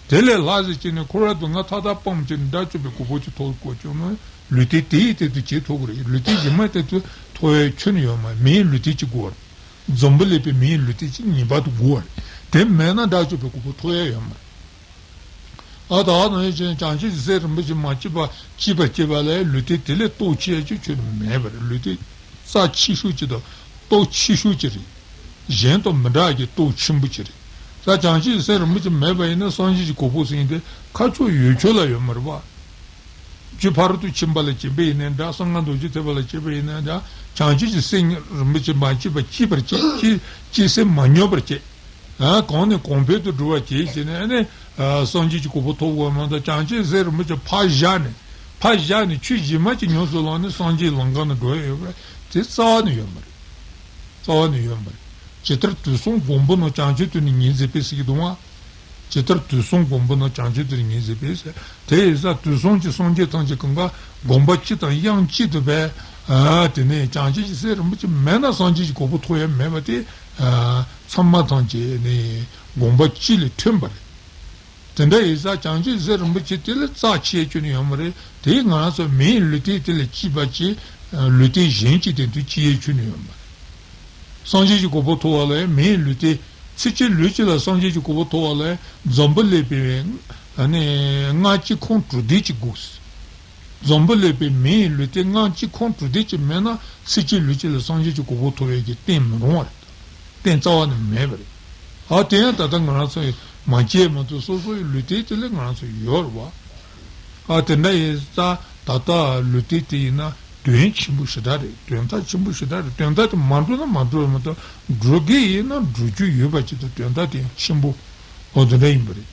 དེ་ལས་ལྷག་ཟེར་གྱི་ནི་འཁོར་བ་སྡུག་བསྔལ་མཐའ་དག་སྤངས་བྱས་ནས་དགྲ་བཅོམ་པའི་གོ་འཕང་ཅིག་ཐོབ་དགོས་བྱུང་ན་ལུས་རྟེན་དེ་ཡི་སྟེང་དུ་བྱེད་ཐུབ་ཀྱི་རེད། ལུས་རྟེན་གཞན་མ་དེ་ཚོ་ཐོབ་ཡས་ཁྱོན་ནས་ཡོད་མ་རེད། མིའི་ལུས་རྟེན་གཅིག་དགོས་པ་རེད། འཛམ་བུ་གླིང་པའི་མིའི་ལུས་རྟེན་གཅིག་ངེས་པར་དུ་དགོས་པ་རེད། དེ་མེད་ན་དགྲ་བཅོམ་པའི་གོ་འཕང་ཐོབ་ཡས་ཡོད་མ་རེད། ཨ་ད་ནང་བཞིན་བྱང་ཆུབ་ཀྱི་སེམས་རིན་པོ་ཆེ་མ་སྐྱེས་པ་སྐྱེས་པ་སྐྱེས་པ་ལ་ལུས་རྟེན་དེ་ལས་སྟོབས་ཆེ་ཡ་ཅིག་ཁྱོན་ནས་མེད་པ་རེད། ལུས་རྟེན་རྩ་ཆེ་ཤོས་ཅིག་དང་སྟོབས་ཆེ་ཤོས་ཅིག་རེད། གཞན་དང་མི་འདྲ་གི་སྟོབས་ཆེན་པོ་ཅིག་རེད། ད་བྱང་ཆུབ་ཀྱི་སེམས་རིན་པོ་ཆེ་མེད་པ་ཡིན་ན་སངས་རྒྱས་ཀྱི་གོ་འཕང་ཟེར་མཁན་དེ་ཁ་ཕྱོགས་ཡུལ་ཕྱོགས་ལ་ཡོད་མ་རེད་པ། རྒྱུ་ཕ་རོལ་ཏུ་ཕྱིན་པ་ལ་སྐྱེས་པ་ཡིན་ནའི་འདྲ། གསང་སྔགས་རྡོ་རྗེ་ཐེག་པ་ལ་སྐྱེས་པ་ཡིན་ནའི་འདྲ། བྱང་ཆུབ་ཀྱི་སེམས་རིན་པོ་ཆེ་མ་སྐྱེས་པ་སྐྱེས་པར་བྱེད། སྐྱེས་སྐྱེས་སེམས་མ་ཉམས་པར་བྱེད། ཨ་གོང་ནས་གོང་འཕེལ་དུ་འགྲོ་བར་བྱེད་ཅེས་ནས་ཨ་ནི་ཨ་སངས་རྒྱས་ཀྱི་གོ་འཕང་ཐོབ་དགོས་མ་གཏོགས་བྱང་ཆུབ་སེམས་རིན་པོ་ཆེ་ཕར་བཞག་ནས་ཕར་བཞག་ནས་ཆོས་གཞན་མ་ཅིག་ཉམས་སུ་བླངས་ནས་སངས་རྒྱས་ལམ་ཁ་ནང་འགྲོ་ཡ་ཡོད་པ་དེ་རྩ་བ་ནས་ཡོད་མ་རེད། རྩ་བ་ནས་ཡོད་མ་རེད། ཇི་ལྟར་དུས་གསུམ་གོང་བུ་རྣམས་བྱང་ཆུབ་ཏུ་ནི་ངེས་འཛིན་པའི་ཟེར་གྱི་འདུག་བ། ཇི་ལྟར་དུས་གསུམ་གོང་བུ་རྣམས་བྱང་ཆུབ་ཏུ་ནི་ངེས་འཛིན་པའི་ཟེར། དེ་ཡིན་ཙང་དུས་གསུམ་གྱི་སངས་རྒྱས་ཐམས་ཅད་གང་ག་དགོངས་པ་གཅིག་དང་དབྱངས་གཅིག་ཏུ་སྦས། ཨ་དེ་ནས་བྱང་ཆུབ་ཀྱི་སེམས་རིན་པོ་ཆེ་མེད་ན་སངས་རྒྱས་ཀྱི་གོ་འཕང་ཐོབ་ཡ་མེད་པ་དེ། ཨ་ཚད་མ་ཐམས་ཅད་ནི་དགོངས་པ་གཅིག་ལས་ཐོན་པ་རེད། དེ་འདྲ་ཡིན་ཙང་བྱང་ཆུབ་སེམས་རིན་པོ་ཆེ་དེ་ལས་རྩ་ཆེ་ཁྱོན་ནས་ཡོད་མ་རེད། དེ་ང་རང་ཚོ་མིའི་ལུས་རྟེན་དེ་ལས་སྐྱེས་པ་ཅིག་ལུས་རྟེན་གཞན་གཅིག་སྟེང་དུ་སྐྱེ་ཡས་ཁྱོན་ནས་ཡོད་མ་རེད། སངས་རྒྱས་ཀྱི་གོ་འཕང་ཐོབ་པ་ལ་ཡང་མིའི་ལུས་རྟེན་ཚེ་གཅིག་ལུས་གཅིག་ལ་སངས་རྒྱས་ཀྱི་གོ་འཕང་ཐོབ་པ་ལ་ཡང་འཛམ་བུ་གླིང་པའི་ཨ་ནི་ལྔ་བཅུ་ཁོངས་དྲུག་སྡེ་གཅིག་དགོས། འཛམ་བུ་གླིང་པའི་མིའི་ལུས་རྟེན་ལྔ་བཅུ་ཁོངས་དྲུག་སྡེ་གཅིག་མེད་ན་ཚེ་གཅིག་ལུས་གཅིག་ལ་སངས་རྒྱས་ཀྱི་གོ་འཕང་ཐོབ་ཡས་ཀྱི་རྟེན་མི་རུང་བ་རེད། རྟེན་རྩ་བ་ནས་མེད་པ་རེད། ཨ་དེ་ཡང་ད་ལྟ་ང་རང་ཚོ་ཡི་མ་སྐྱེས་མ་ཐུབ་སོ་སོ་ཡི་ལུས་རྟེན་དེ་ལས་ང་རང་ཚོ་ཡོད་རེད་བ། ཨ་དེ་འདྲ་ཡིན་ཙང་ད་ལྟ་ལུས་རྟེན་དེ་ཡིན་ན་དོན་ཆེན་པོ་ཞེ་དྲག་རེད། དོན་དག་ཆེན་པོ་ཞེ་དྲག་རེད། དོན་དག་དེ་མ་འགྲུབ་ན་མ་འགྲུབ་མ་གཏོགས་འགྲུབ་ཀྱི་ཡིན་ན་འགྲུབ་རྒྱུ་ཡོད་པ་ཅིག་དང་དོན་དག་དེ་ཡང་ཆེན་པོ་འོ་དེ་འདྲ་ཡིན་པ་རེད།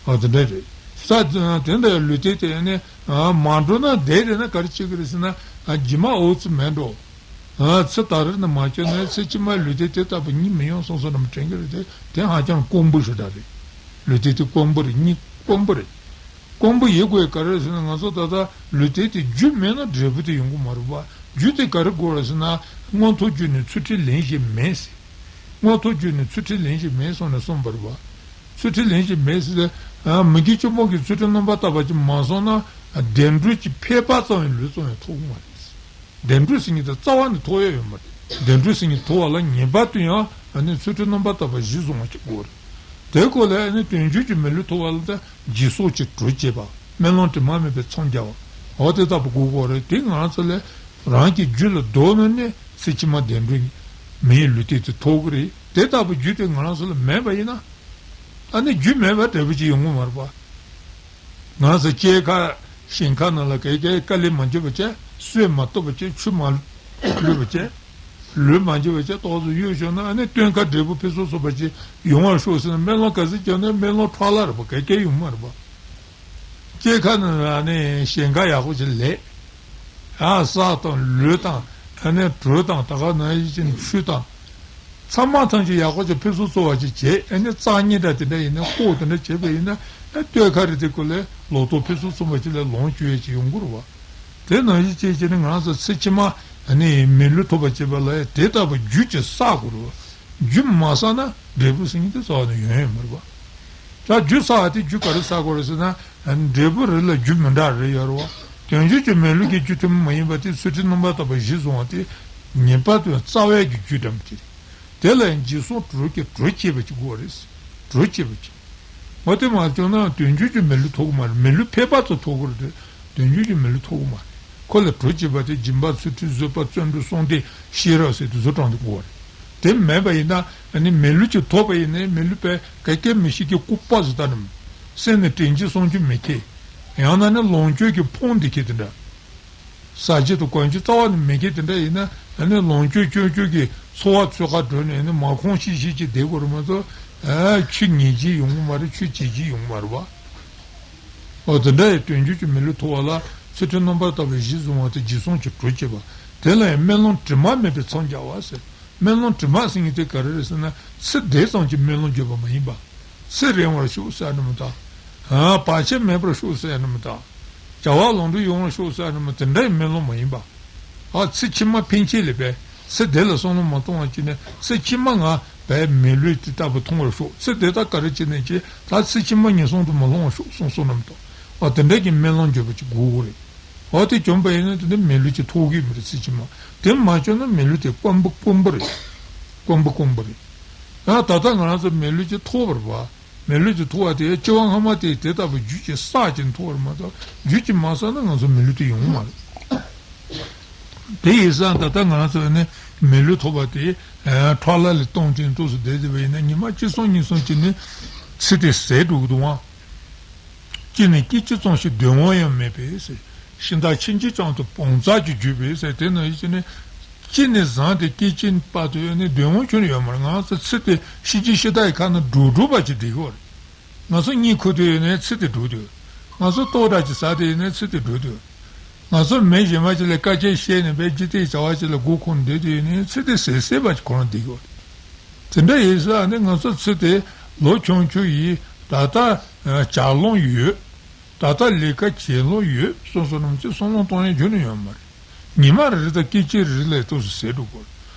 ཨ་དེ་འདྲ་རེད། ས་དེ་འདྲ་ལུས་རྟེན་དེ་ནི་མ་འགྲོ་ན་བསྡད་རེད་ན་ག་རེ་བྱེད་ཀྱི་རེད་ཟེར་ན་རྗེས་མ་འོ་ཙི་མེད་འགྲོ། ཚེ་ད་རེས་ནས་མ་བྱས་ན་ཚེ་ཕྱི་མའི་ལུས་རྟེན་དེ་ལྟ་བུ་གཉིས་མི་ཡོང་སོང་སོང་ནམ་དྲན་གྱི་རེད་དེ། དེ་ཧ་ཅང་དཀོན་པོ་ཞེ་དྲག་རེད། ལུས་རྟེན་དེ་དཀོན་པོ་རེད། གཉིས་དཀོན་པོ་རེད། དཀོན་པོ་ཡིན་དགོས་ག་རེ་ཟེར་ན་ང་ཚོ་ད་ལྟ་ལུས་རྟེན་དེ་རྒྱུ་མེད་ན་འབྲས་བུ་དེ་ཡོང་གི་མ་རེད་པ། རྒྱུ་དེ་ག་རེ་དགོས་རེད་ཟེར་ན་མངོན་མཐོ་རྒྱུ་ནི་ཚུལ་ཁྲིམས་ལེན་བཞིན་མེད་ཟེར། མངོན་མཐོ་རྒྱུ་ནི་ཚུལ་ཁྲིམས་ལེན་བཞིན་མེད་གསུངས་ནས་གསུངས་པ་རེད་པ། ཚུལ་ཁྲིམས་ལེན་བཞིན་མེད་ཟེར་ཏེ། མི་དགེ་བཅུ་སྤོང་གི་ཚུལ་ཁྲིམས་རྣམ་པར་དག་པ་ཅིག་མ་བསྲུངས་ན་བདེ་འགྲོ་གི་ཕལ་པ་ཙམ་ཡང་ལུས་ཙམ་ཡང་ཐོབ་ཀྱི་མ་རེད། བདེ་འགྲོ་ཟེར་མཁན་དེ་རྩ་བ་ནས་ཐོབ་ཡ་ཡོད་མ་རེད། བདེ་འགྲོ་ཟེར་མཁན་ཐོབ་པ་ལ་ངེས་པར་དུ་ཡང་ཨ་ནི་ཚུལ་ཁྲིམས་རྣམ་པར་དག་པ་གཞི་བཟུང་བ་ཅིག་དགོས་རེད། དེ་སྐོར་ལ་ཨ་ནི་དོན་བྱེད་ཀྱི་མི་ལུས་ཐོབ་པ་ལ་ད་བགྱིས་སོགས་ཀྱི་གྲོགས་བྱེད་པ། སྨོན་ལམ་དྲི་མ་མེད་པའི་མཚམས་སྦྱར་བ། འོ་དེ་ལྟ་བུ་དགོས་ཀྱི་རེད། དེ་ང་རང་ཚོ་ལ་རང་གི་རྒྱུད་ལ་བསྡོམས་ནས་ནི་ཚེ་ཕྱི་མ་བདེ་འགྲོ་མིའི་ལུས་རྟེན་དེ་ཐོབ་ཀྱི་རེད། དེ་ལྟ་བུ་རྒྱུ་དེ་ང་རང་ཚོ་ལ་མེད་པ་ཡིན་ན། ཨ་ནི་རྒྱུ་མེད་པ་འབྲས་བུ་ཅིག་ཡོང་གི་མ་རེད་པ། ང་ཚོ་སྐྱེས་ཁ་ཞེང་ཁ་ནང་ལ་ག་གེ་དཀའ་ལས་མ་བརྒྱབ་པ་བྱས། གསོས་མ་བཏུབ་པ་བྱས། ཆུ་མ་བླུད་པ་བྱས། ལུད་མ་བརྒྱབ་པ་བྱས། ཏོག་ཙམ་གཡོས་བྱུང་ན་ཨ་ནི་སྟོན་ཁ་འབྲས་བུ་ཕུན་སུམ་ཚོགས་པ་ཅིག་ཡོང་བར་ཤོག་ཟེར་ན་སྨོན་ལམ་ག་ཚོད་བརྒྱབ་ན་སྨོན་ལམ་ཕྲ་ལ་རེད་པ། ག་གེ་ཡོང་མ་རེད་པ། སྐྱེས་ཁ་ནང་ལ་ཨ་ནི་ཞེང་ཁ་ཡག་པོ་ཅིག་ལས། ཨ་ས་དང་ལུད་དང་ཨ་ནི་དྲོད་དང་ད་ག་ནང་བཞིན་ཆུ་དང་། ཚང་མ་ཐམས་ཅད་ཡག་པོ་ཅིག་ཕུན་སུམ་ཚོགས་པ་ཅིག་བྱས། ཨ་ནི་རྩྭ་ཉིད་འདྲ་དེ་འདྲ་ཡིན་ན་ལྐོག་དེ་འདྲ་བྱས་པ་ཡིན་ན་ཨ་སྟོད་ཁ་རི་དེ་ཀོ་ལས་ལོ་ཏོག་ཕུན་སུམ་ཚོགས་པ་ཅིག་ལ་ལོངས་སྤྱོད་ཡས་ཅིག་ཡོང་གི་རེད་བ། དེ་ནང་བཞིན་བྱས་བྱས་ནས་ང་རང་ཚོ་ཚེ་ཕྱི་མ་ཨ་ནི་མི་ལུས་ཐོབ་པ་བྱེད་པ་ལ་ཡང་དེ་ལྟ་བུ་རྒྱུ་ཅིག་བསགས་དགོས་རེད་བ། རྒྱུ་མ་བསགས་ན་འབྲས་བུ་ཟེར་མཁན་དེ་རྩ་བ་ནས་ཡོང་ཡས་མ་རེད་བ། ད་རྒྱུ་བསགས་པ་དེ་རྒྱུ་ག་རེ་བསགས་དགོས་རེད་ཟེར་ན། འབྲས་བུ་རེ་ལ་རྒྱུ་མི་འདྲ་རེ་ཡོད་རེད་བ། དོན་བྱེད་ཀྱི་མེ་ལུགས་ཀྱི་རྒྱུ་ཐུན་མོང་མ་ཡིན་པ་དེ་ཚུལ་ཁྲིམས་རྣམ་པར་དག་པ་གཞིར་བཟུང་བ་དེ་ངེས་པར་དུ་རྩ་བའི་གི་རྒྱུ་འདྲ་མི་དེ་རེད། དེ་ལ་ཡང་འཇིགས་སོགས་དྲུག་གི་དྲོད་བཅས་པ་ཅིག་དགོས་རེད། དྲོད་བཅས་པ་ཅིག་འོ་དེ་མ་བྱུང་ན་དོན་བྱེད་ཀྱི་མེ་ལུགས་ཐོབ་ཀྱི་མ་རེད། མེ་ལུགས་ཕལ་པ་ཚོ་ཐོབ་ཀྱི་རེད། དོན་བྱེད་ཀྱི་མེ་ལུགས་ཐོབ་ཀྱི་མ་རེད། ཁོ་ལ་དྲོད་བཅས་པ་དེ་སྦྱིན་པ་ཚུལ་ཁྲིམས་བཟོད་པ་བརྩོན་འགྲུས་གསུམ་ལྡན་ཤེས་རབ་ཟེར་དེ་ཚོ་དྲངས་ཏེ་དགོས་རེད། དེ་མེད་པ་ཡིན་ན་ཨ་ནི་མེ་ལུགས་ཅིག་ཐོབ་པ་ཡིན་ན་མེ་ལུགས་པས་ག་གེ་མི་ཤེས་ཀྱི་ལྐུགས་པ་ཟེར་ལྟ་ནི་མོ། སེམས་ནི་དྲན་རྒྱུ་བསམ་རྒྱུ་མེད་མཁན། ཡང་ན་ནི་ལོངས་སྤྱོད་ཀྱི་ཕུང་འདི་མཁན་དེ་འདྲ། ཟ་རྒྱུ་དང་གོན་རྒྱུ་རྩ་བ་ནས་མེད་མཁན་དེ་འདྲ་ཡིན་ན་ཨ་ནི་ལོངས་སྤྱོད་སྤྱོད་རྒྱུ་གི་འཚོ་བ་འཚོལ་ག་འགྲོ་ནས་ཨ་ནི་མ་ཁོམ་ཤིག་ཤིག་ཅིག་བསྡད་དགོས་རེད་མ་གཏོགས། ཨ་ཆུ་ཉལ་རྒྱུ་ཡོང་གི་མ་རེད། ཆུ་བྱེད་རྒྱུ་ཡོང་གི་མ་རེད་བ། འོ་དེ་འདྲ་ཡི་དོན་བྱེད་ཀྱི་མེ་ལུགས་ཐོབ་པ་ལ་ཚུལ་ཁྲིམས་རྣམ་པར་དག་པའི་གཞི་བཟུང་བ་དེ་འཇིགས་སོགས་ཀྱི་དྲོད་བཅས་པ། དེ་ལ་ཡང་སྨོན་ལམ་དྲི་མ་མེད་པའི་མཚམས་སྦྱར་བ་ཟེར། སྨོན་ལམ་དྲི་མ་ཟེར་མཁན་དེ་ག་རེ་རེད་ཟེར་ན་ཚེ་འདས་ཙམ་གྱི་སྨོན་ལམ་བརྗོད་པ་མ་ཡིན་པ། ཚེ་རིང་བར་ཤོག་ཟེར་ནི་མི་དང་། བར་ཆད་མེད་པར་ཤོག་ཟེར་ནི་མི་དང་། བྱ་བ་ལམ་འགྲོ་ཡོང་བར་ཤོག་ཟེར་ནི་མི་དེ་འདྲའི་སྨོན་ལམ་མ་ཡིན་པ། ཨ་ཚེ་ཕྱི་མ་ཕན་ཆད་ལ་བས། ཚེ་འདི་ལ་བསམ་བློ་མ་གཏོང་བ་བྱས་ནས་ཚེ་ཕྱི་མ་ང་བས་མི་ལུས་དེ་ལྟ་བུ་མཐོང་བར་ཤོག་ཚེ་འདི་དག་ག་རེ་བྱས་ནས་ཀྱི་ད་ཚེ་ཕྱི་མ་ངན་སོང་དུ་མ་ལྷུང་བར་ཤོག་གསུངས་སོ་ནམ་དང་། ཨ་དེ་འདྲ་གི་སྨོན་ལམ་བརྗོད་པ་ཅིག་དགོས་དགོས་རེད། ཨ་དེ་བྱུང་བ་ཡིན་ན་དེ་འདྲ་མི་ལུས་ཅིག་ཐོབ་ཀྱི་མི་རེད། ཚེ་ཕྱི་མ་དེ་མ་བྱུང་ན་མི་ལུས་དེ་དཀོན་པོ་དཀོན་པོ་རེད། དཀོན་པོ་དཀོན་པོ་རེད། ཡང་ད་ལྟ་ང་རང་ཚོ་མི་ལུས་ཅིག་ཐོབ་པར་བ། མི་ལུས་དེ་ཐོབ་པ་དེ་སྐྱེ་བ་སྔ་མ་དེ་དེ་ལྟ་བུ་རྒྱུ་ཅིག་བསགས་ཀྱིན་ཐོབ་པར་མ་གཏོགས་རྒྱུ་ཅིག་མ་བསགས་ན་ང་ཚོ་མི་ལུས་དེ་ཡོང་གི་མ་རེད། དེ་ཡིན་ཙང་ད་ལྟ་ང་རང་ཚོ་ནི་མི་ལུས་ཐོབ་པ་དེ་ཁྲག་ལྷ་ལས་སྟོང་ཕྲན་ཏོག་ཙམ་བསྡད་བསྡད་པ་ཡིན་ན་ཉི་མ་གཅིག་སོང་གཉིས་སོང་གཅིག་ནི་ཚེ་དེ་ཟད་འགྲོ་གི་འདུག་ཨང་། གཅིག་ནས་སྐད་ཅིག་ཙམ་ཞིག་སྡོད་དབང་ཡང་མེད་པས་ཟེར། ཤིང་རྟ་ཆུང་ཆུང་ཙམ་དུ་བོངས་ཚ་གྱུར་གྱུར་པས་ཟེར། དེ་ནང་བཞིན་གཅིག་ནས་བཟུང་སྟེ་སྐད་ཅིག་བར་དུ་ཡང་ནི་སྡོད་དབང་ཁྱོན་ནས་ཡོད་མ་རེད། ང་ཚོ་ཚེ་དེ་ཤི་རྒྱུ་ཤི་ད་ཡི་ཁ་ན་འགྲོ་འགྲོ་བ་ཅིག་བསྡད་ཀྱི་ཡོད་རེད། ང་ཚོ་གཉིད་ཁུག་དུས་ཡོད་ནས་ཚེ་དེ་འགྲོ་དུས། ང་ཚོ་ལྟོ་འདྲ་ཅིག་ཟ་དུས་ཡོད་ནས་ཚེ་དེ་འགྲོ་དུས། ང་ཚོ་མི་གཞན་པ་ཅིག་ལ་དཀའ་སྤྱད་བཤད་ནས་བས་ཅི་སྟེ་བྱ་བ་ཅིག་ལ་མགོ་འཁོར་བསྡད་དུས་ཡོད་ནས་ཚེ་དེ་ཟད་ཟད་པ་ཅིག་ཁོ་རང་བསྡད་ཀྱི་ཡོད་རེད། དེ་འདྲ་ཡིན་ཙང་ནི་ང་ཚོ་ཚེ་དེ་ལོ་ཆུང་ཆུང་ཡིན། ད་ལྟ་བྱ་ལོང་ཡོད། ད་ལྟ་ལས་ཀ་བྱེད་ལོང་ཡོད་སོང་སོང་ནམ་ཚེ་བསམ་བློ་གཏོང་ཡ་ཁྱོན་ནས་ཡོད་མ་རེད། ཉི་མ་རེ་རེ་དང་སྐད་ཅིག་རེ་རེ་ལ་ཏོག་ཙམ་ཟད་འགྲོ་གི་རེད།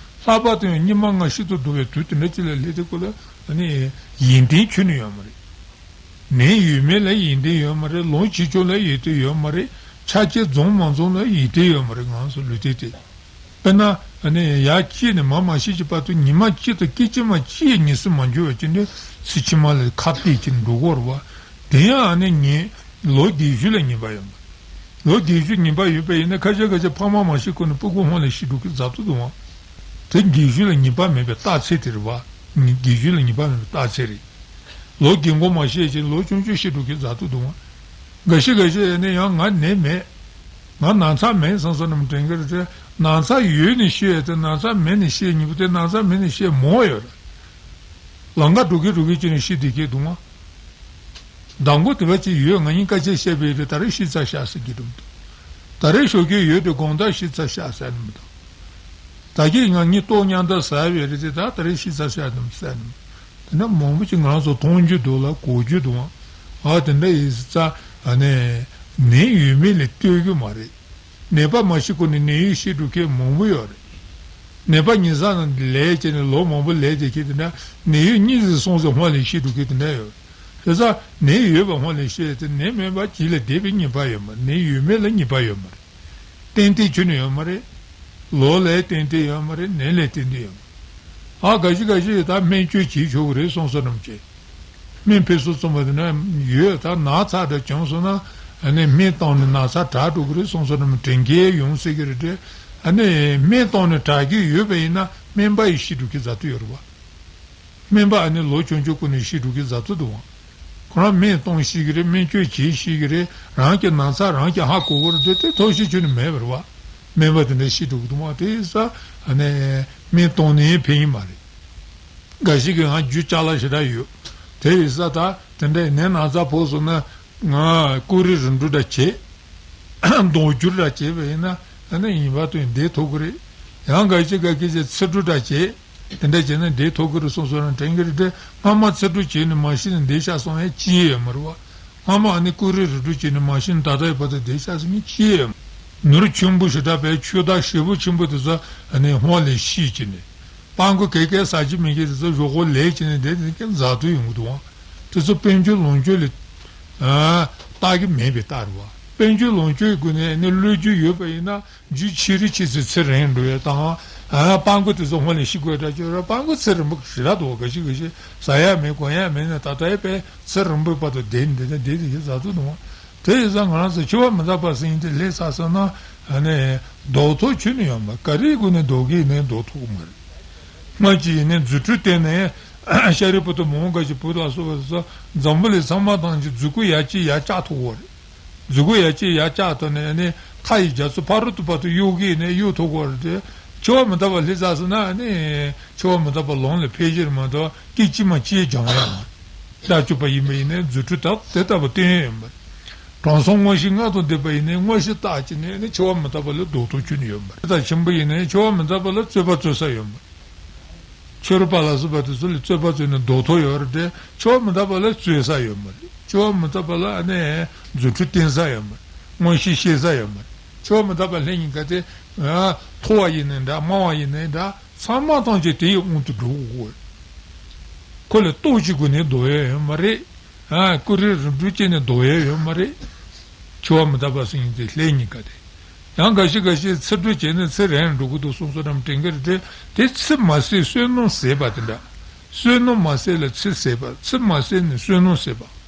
ལྷག་པར་དུ་ཡང་སྙིགས་མ་ལྔ་ཤིན་ཏུ་བདོ་བའི་དུས་དེ་འདྲ་ཅིག་ལ་སླེབས་དུས་སྐབས་ལ་ཨ་ནི་ཡོན་ཏན་ཁྱོན་ནས་ཡོད་མ་རེད། ནད་ཡོད་མེད་ལ་ཡོན་ཏན་ཡོད་མ་རེད། ལོངས་སྤྱོད་ལ་ཡོན་ཏན་ཡོད་མ་རེད། ཆ་རྐྱེན་འཛོམས་མ་འཛོམས་ལ་ཡོན་ཏན་ཡོད་མ་རེད། ང་ཚོ་ལུས་རྟེན་དེ། དཔེར་ན་ཨ་ནི་ཡར་སྐྱེས་ནས་མར་མ་ཤི་གི་བར་དུ་ཉི་མ་གཅིག་དང་སྐད་ཅིག་མ་གཅིག་ཡང་ཉམས་སུ་མ་འགྱུར་བ་ཅིག་འདི་ཚེ་ཕྱི་མ་ལ་ཁ་གཏད་ཀྱིས་འགྲོ་གི་ཡོད་རེད་བ། དེ་ཡང་ཨ་ནི་ངས་ལོ་བརྒྱད་ཅུ་ལ་ངེས་པ་ཡོད་མ་རེད། ལོ་བརྒྱད་ཅུ་ཉེས་པ་ཡོད་པ་ཡིན་ན་ཁ་ཤས་ཁ་ཤས་ཕ་མ་མ་ཤི་གོང་ནས་སྤུ་གུ་སྔོན་ལ་ཤི་འགྲོ་གི་རྫབ་ཏུ་འདུག་ཨང་། དེ་བརྒྱད་ཅུ་ལ་ཉེས་པ་མེད་པའི་རྟགས་མཚན་དེ་རེད་བ། བརྒྱད་ཅུ་ལ་ཉེས་པ་མེད་པའི་རྟགས་མཚན་རེད། ལོ་རྒན་གོག་མ་ཤི་ཡ་ཅིག་ལོ་ཆུང་ཆུང་ཤི་འགྲོ་གི་རྫབ་ཏུ་འདུག་ཨང་། འགའ་ཤས་འགའ་ཤས་ཡིན་ན་ཡང་ང་ནད་མེད། ང་ན་ཚ་མེད་བསམ་བསམ་ནམ་དྲན་གི་རེད་དེ། ན་ཚ་ཡོད་ནས་ཤི་ཡ་དེ་ན་ཚ་མེད་ནས་ཤི་ཡ་གཉིས་པོ་དེ་ན་ཚ་མེད་ནས་ཤི་ཡ་མང་བ་ཡོད་རེད། ལམ་ཁ་འགྲོ་གི་འགྲོ་གི་ཅིག་ནས་ཤི་བསྡད་ཀྱི་འདུག་ཨང་། མདང་དགོང་དེ་བ་ཅིག་ཡོད། ང་གཉིས་སྐད་ཆ་བཤད་པའི་རེད། ད་རེས་ཤི་ཚར་ཤག་ཟེར་གྱི་འདུག་ད་རེས་ཞོགས་ཀས་ཡོད་དེ་དགོང་དག་ཤི་ཚར་ཤག་ཟེར་ནི་མི་འདུག་ད་གིན་ང་གཉིས་ལྟོ་མཉམ་དུ་ཟ་བའི་རེད་དེ་ད་ད་རེས་ཤི་ཚར་ཤག་འདུག་ཟེར་ནི་མི་འདུག་དེ་འདྲ་མང་པོ་ཅིག་ང་རང་ཚོ་མཐོང་རྒྱུ་འདུག་ལ་གོ་རྒྱུ་འདུག་ཨ། དེ་འདྲ་ཡིན་ཙང་ཨ་ནི་ནད་ཡོད་མེད་ལ་ལྟོས་རྒྱུ་མ་རེད། ནད་པ་མ་ཤི་གོང་ནས་ནད་ཡོད་ཤི་འགྲོ་མཁན་མང་པོ་ཡོད་རེད། ནད་པ་ཉེ་ས་ནང་ལས་བྱས་ནས་ལོ་མང་པོ་ལས་བསྡད་མཁན་དེ་འདྲ་ནད་ཡོད་གཉིས་ཟིག་སོང་ཟིག་སྔོན་ལ་ཤི་འགྲོ་མཁན་དེ་འདྲ་ཡོད་རེད། དེ་ཙང་ནད་ཡོད་པ་སྔོན་ལ་ཤི་ཡ་དེ་ནད་མེད་པ་རྗེས་ལ་འདས་པའི་ཉེས་པ་ཡོད་མ་རེད། ནད་ཡོད་མེད་ལ་ཉེས་པ་ཡོད་མ་རེད། ཏན་ཏན་ཁྱོན་ནས་ཡོད་མ་རེད། ལོ་ལས་ཏན་ཏན་ཡོད་མ་རེད། ནད་ལས་ཏན་ཏན་ཡོད་མ་རེད། ཨ་འགའ་ཞིག་འགའ་ཞིག་ད་སྨན་བཅོས་བྱེད་ཆོག་གི་རེད་སོང་སོ་ནམ་བྱས། སྨན་ཕན་སུ་བཙོང་བ་དེ་ན་ཡོད། ད་ན་ཚ་འདྲ་བྱུང་སོང་ན་ཨ་ནི་སྨན་བཏང་ནས་ན་ཚ་དྲག་འགྲོ་གི་རེད་སོང་སོ་ནམ་དྲན་གྱི་ཡོང་སྲིད་ཀྱི་རེད་དེ། ཨ་ནི་སྨན་བཏང་ནས་དྲག་གི་ཡོད་པ་ཡིན་ན་སྨན་པ་ཡིས་ཤི་འགྲོ་གི་རྫབ་ཏུ་ཡོད་རེད་བ། སྨན་པ་ཨ་ནི་ལོ་ཆུང་ཆུང་ཀུན་ནས་ཤི་འགྲོ་གི་རྫབ་ཏུ་འདུག་བ། ཁོ་རང་སྨན་གཏོང་ཤེས་ཀྱི་རེད། སྨན་བཅོས་བྱེད་ཤེས་ཀྱི་རེད། རང་གི་ན་ཚ་རང་གིས་ཧ་གོ་གི་རེད་དེ་དེ་ཐབས་ཤེས་ཁྱོན་ནས་མེད་པ་རེད་བ། སྨན་པ་དེ་འདྲ་ཤི་འགྲོ་གི་འདུག་བ། དེ་ཡིན་ཙང་ཨ་ནི་སྨན་གཏོང་ནས་ཕན་གྱི་མ་རེད། འགའ་ཞིག་གིས་ང་རྒྱུ་ཅ་ལག་ཞེ་དྲག་ཡོད། དེ་ཡིན་ཙང་ད་དེ་འདྲའི་ནད་ན་ཚ་ཕོག་སོང་ན་ང་ཀུ་རེ་རིམ་གྲོ་འདྲ་བྱེད། མདོག་བསྒྱུར་འདྲ་བྱས་པ་ཡིན་ན་ཨ་ནི་ངེས་པར་དུ་བདེ་ཐུབ་ཀྱི་རེད། ཡང་འགའ་ཞིག་འགའ་ཤས་ཀྱིས་ཚིལ་གྲུ་འདྲ་བྱེད། དེ་འདྲ་བྱས་ན་བདེ་ཐུབ་ཀྱི་རེད་སོང་སོང་རང་དྲན་གྱི་རེད་དེ། སྔ་མ་ཚིལ་གྲུ་བྱས་ནས་མ་ཤི་ནས་བསྡད་ཤག་སོང་ཡ་ཅི་ཡང་ཡོད་མ་རེད་བ། སྔ་མ་ཨ་ནི་ཀུ་རེ་རིམ་གྲོ་བྱས་ནས་མ་ཤི་ནས་ད་ལྟའི་བར་དུ་བསྡད་ཤག་སོང་ཡ་ཅི་ཡང་ཡོད་མ་རེད། ནོར་ཆེན་པོ་ཞེ་དྲག་པའི་ཆོས་བདག་ཞེ་པོ་ཆེན་པོ་དེ་ཚོ་ཨ་ནི་སྔོན་ལ་ཤི་བྱས་ནས། སྤྲང་པོ་ག་གེ་ཟ་རྒྱུ་མེད་མཁན་དེ་ཚོ་གཞོགས་པོ་ལས་བྱས་ནས་བསྡད་དེ་ཀྱང་རྫབ་ཏུ་ཡོང་གི་འདུག་བ། དེ་ཚོ་དཔལ་འབྱོར་ལོངས་སྤྱོད་ལ་ཨ་བལྟ་གི་མེད་པའི་རྟགས་རེད་བ། དཔལ་འབྱོར་ལོངས་སྤྱོད་ཀྱི་སྒོ་ནས་ནི་བློས་རྒྱུ་ཡོད་པ་ཡིན་ན། རྒྱུ་ཆེ་རུ་ཆེ་ཚེ་ཚེ་རིང་འགྲོ་ཡ་དང་། ཨ་སྤྲང་པོ་དེ་ཚོ་སྔོན་ལ་ཤི་དགོས་འདྲ་ཅིག་རེད། སྤྲང་པོ་ཚེ་རིང་པོ་ཞེ་དྲག་འདུག་ག་ཤི་ག་ཤི་ཟ་ཡ་མེད་གོན་ཡ་མེད་ནས་ད་ལྟ་ཡ་པས་ཚེ་རིང་པོའི་བར་དུ་བསྡད་ནས་བསྡད་ནས་བསྡད་དེ་ཡ་ཟ་ཐུབ་འདུག་བ། དེ་ཡིན་ཙང་ང་རང་ཚོ་འཆི་བ་མི་རྟག་པ་ཟེར་མཁན་དེ་སླེབས་ཚར་སོང་ན་ཨ་ནི་ལྡོག་ཐབས་ཁྱོན་ནས་ཡོད་མ་རེད། ག་རེའི་སྒོ་ནས་ལྡོག་གི་ཡིན་ནའི་ལྡོག་ཐུབ་ཀྱི་མ་རེད། སྔོན་གྱི་ཡིན་ནའི་རྫུ་འཕྲུལ་བསྟན་ནས་ཤཱ་རིའི་བུ་དང་མོའུ་འགལ་གྱི་བུ་ལ་སོགས་པ་ཚོ་འཛམ་བུ་གླིང་ཚང་མ་ཐམས་ཅད་རྫུ་གུ་ཡར་བཅད་ཡར་བཅག་ཐུབ་ཀྱི་རེད། རྫུ་གུ་ཡར་བཅད་ཡར་བཅག་ཐུབ་ནས་ནི་མཐའ་ཡི་རྒྱ་མཚོ་ཕ་རོལ་ཏུ་བར་དུ་གཡུག་གི་ནས་གཡུག་ཐུབ་ཀྱི་རེད་དེ། འཆི་བ་མི་རྟག་པ་སླེབས་ཚར་སོང་ན་ནི་འཆི་བ་མི་རྟག་པ་ལམ་ལ་ཕེབས་ཀྱི་རེད་མ་གཏོགས་སྐད་ཅིག་མ་གཅིག་སྦྱང་ཡ་མ་རེད། ལྟ་བཅུག་པ་ཡིན་པ་ཡིན་ནའི་རྫུ་འཕྲུལ་དག་དེ་ལྟ་བུ་བསྟན་ཡ་ཡོད་མ་རེད། དྲང་སྲོང་མངོན་ཤེས་ལྔ་དང་ལྡན་པ་ཡིན་ནའི་མངོན་ཤེས་རྟག་གཅིག་ནས་ནི་འཆི་བ་མི་རྟག་པ་ལས་ལྡོག་ཐབས་ཁྱོན་ནས་ཡོད་མ་རེད། དེ་དང་ཆེན་པོ་ཡིན་ནའི་འཆི་བ་མི་རྟག་པ་ལ་རྩོད་པ་རྩོད་ས་ཡོད་མ་རེད། ཆོས་རོགས་པ་ལ་སོགས་པ་དེ་ཚོ་ལ་རྩོད་པ་རྩོད་ནས་ལྡོག་ཐབས་ཡོད་རེད་དེ། འཆི་བ་མི་རྟག་པ་ལ་རྩོད་ས་ཡོད་མ་རེད། འཆི་བ་མི་རྟག་པ་ལ་ཨ་ནི་རྫུ་འཕྲུལ་བསྟན་ས་ཡོད་མ་རེད། མངོན་ཤེས་ཤེས་ས་ཡོད་མ་རེད། འཆི་བ་མི་རྟག་པ་སླེབས་ཉིན་ག་དེ་མཐོ་བ་ཡིན་ནའི་འདྲ་དམའ་བ་ཡིན་ནའི་འདྲ་ཚང་མ་ཐམས་ཅད་དེ་ཡི་དབང་དུ་འགྲོ་དགོས། ཁོ་ལ་ལྟོ་ཅིག་དགོས་ནས་ལྡོག་ཡ་ཡོད་མ་རེད། ཨ་ཀུ་རེ་རིམ་གྲོ་བྱས་ནས་ལྡོག་ཡ་ཡོད་མ་རེད། འཆི་བ་མི་རྟག་པ་ཟེར་མཁན་དེ་སླེབས་ཉིན་ག་དེ། ཡང་འགའ་ཞིག་འགའ་ཞིག་ཚེ་འགྲོ་བྱས་ནས་ཚེ་རིང་འགྲོ་གི་འདུག་གསུང་སོ་རམ་དྲན་གི་རེད་དེ། དེ་ཚེ་མ་ཟད་བསོད་ནམས་ཟད་པ་དེ་འདྲ། བསོད་ནམས་མ་ཟད་ལ་ཚེ་ཟད་པ། ཚེ་མ་ཟད་ནས་བསོད་ནམས་ཟད་པ།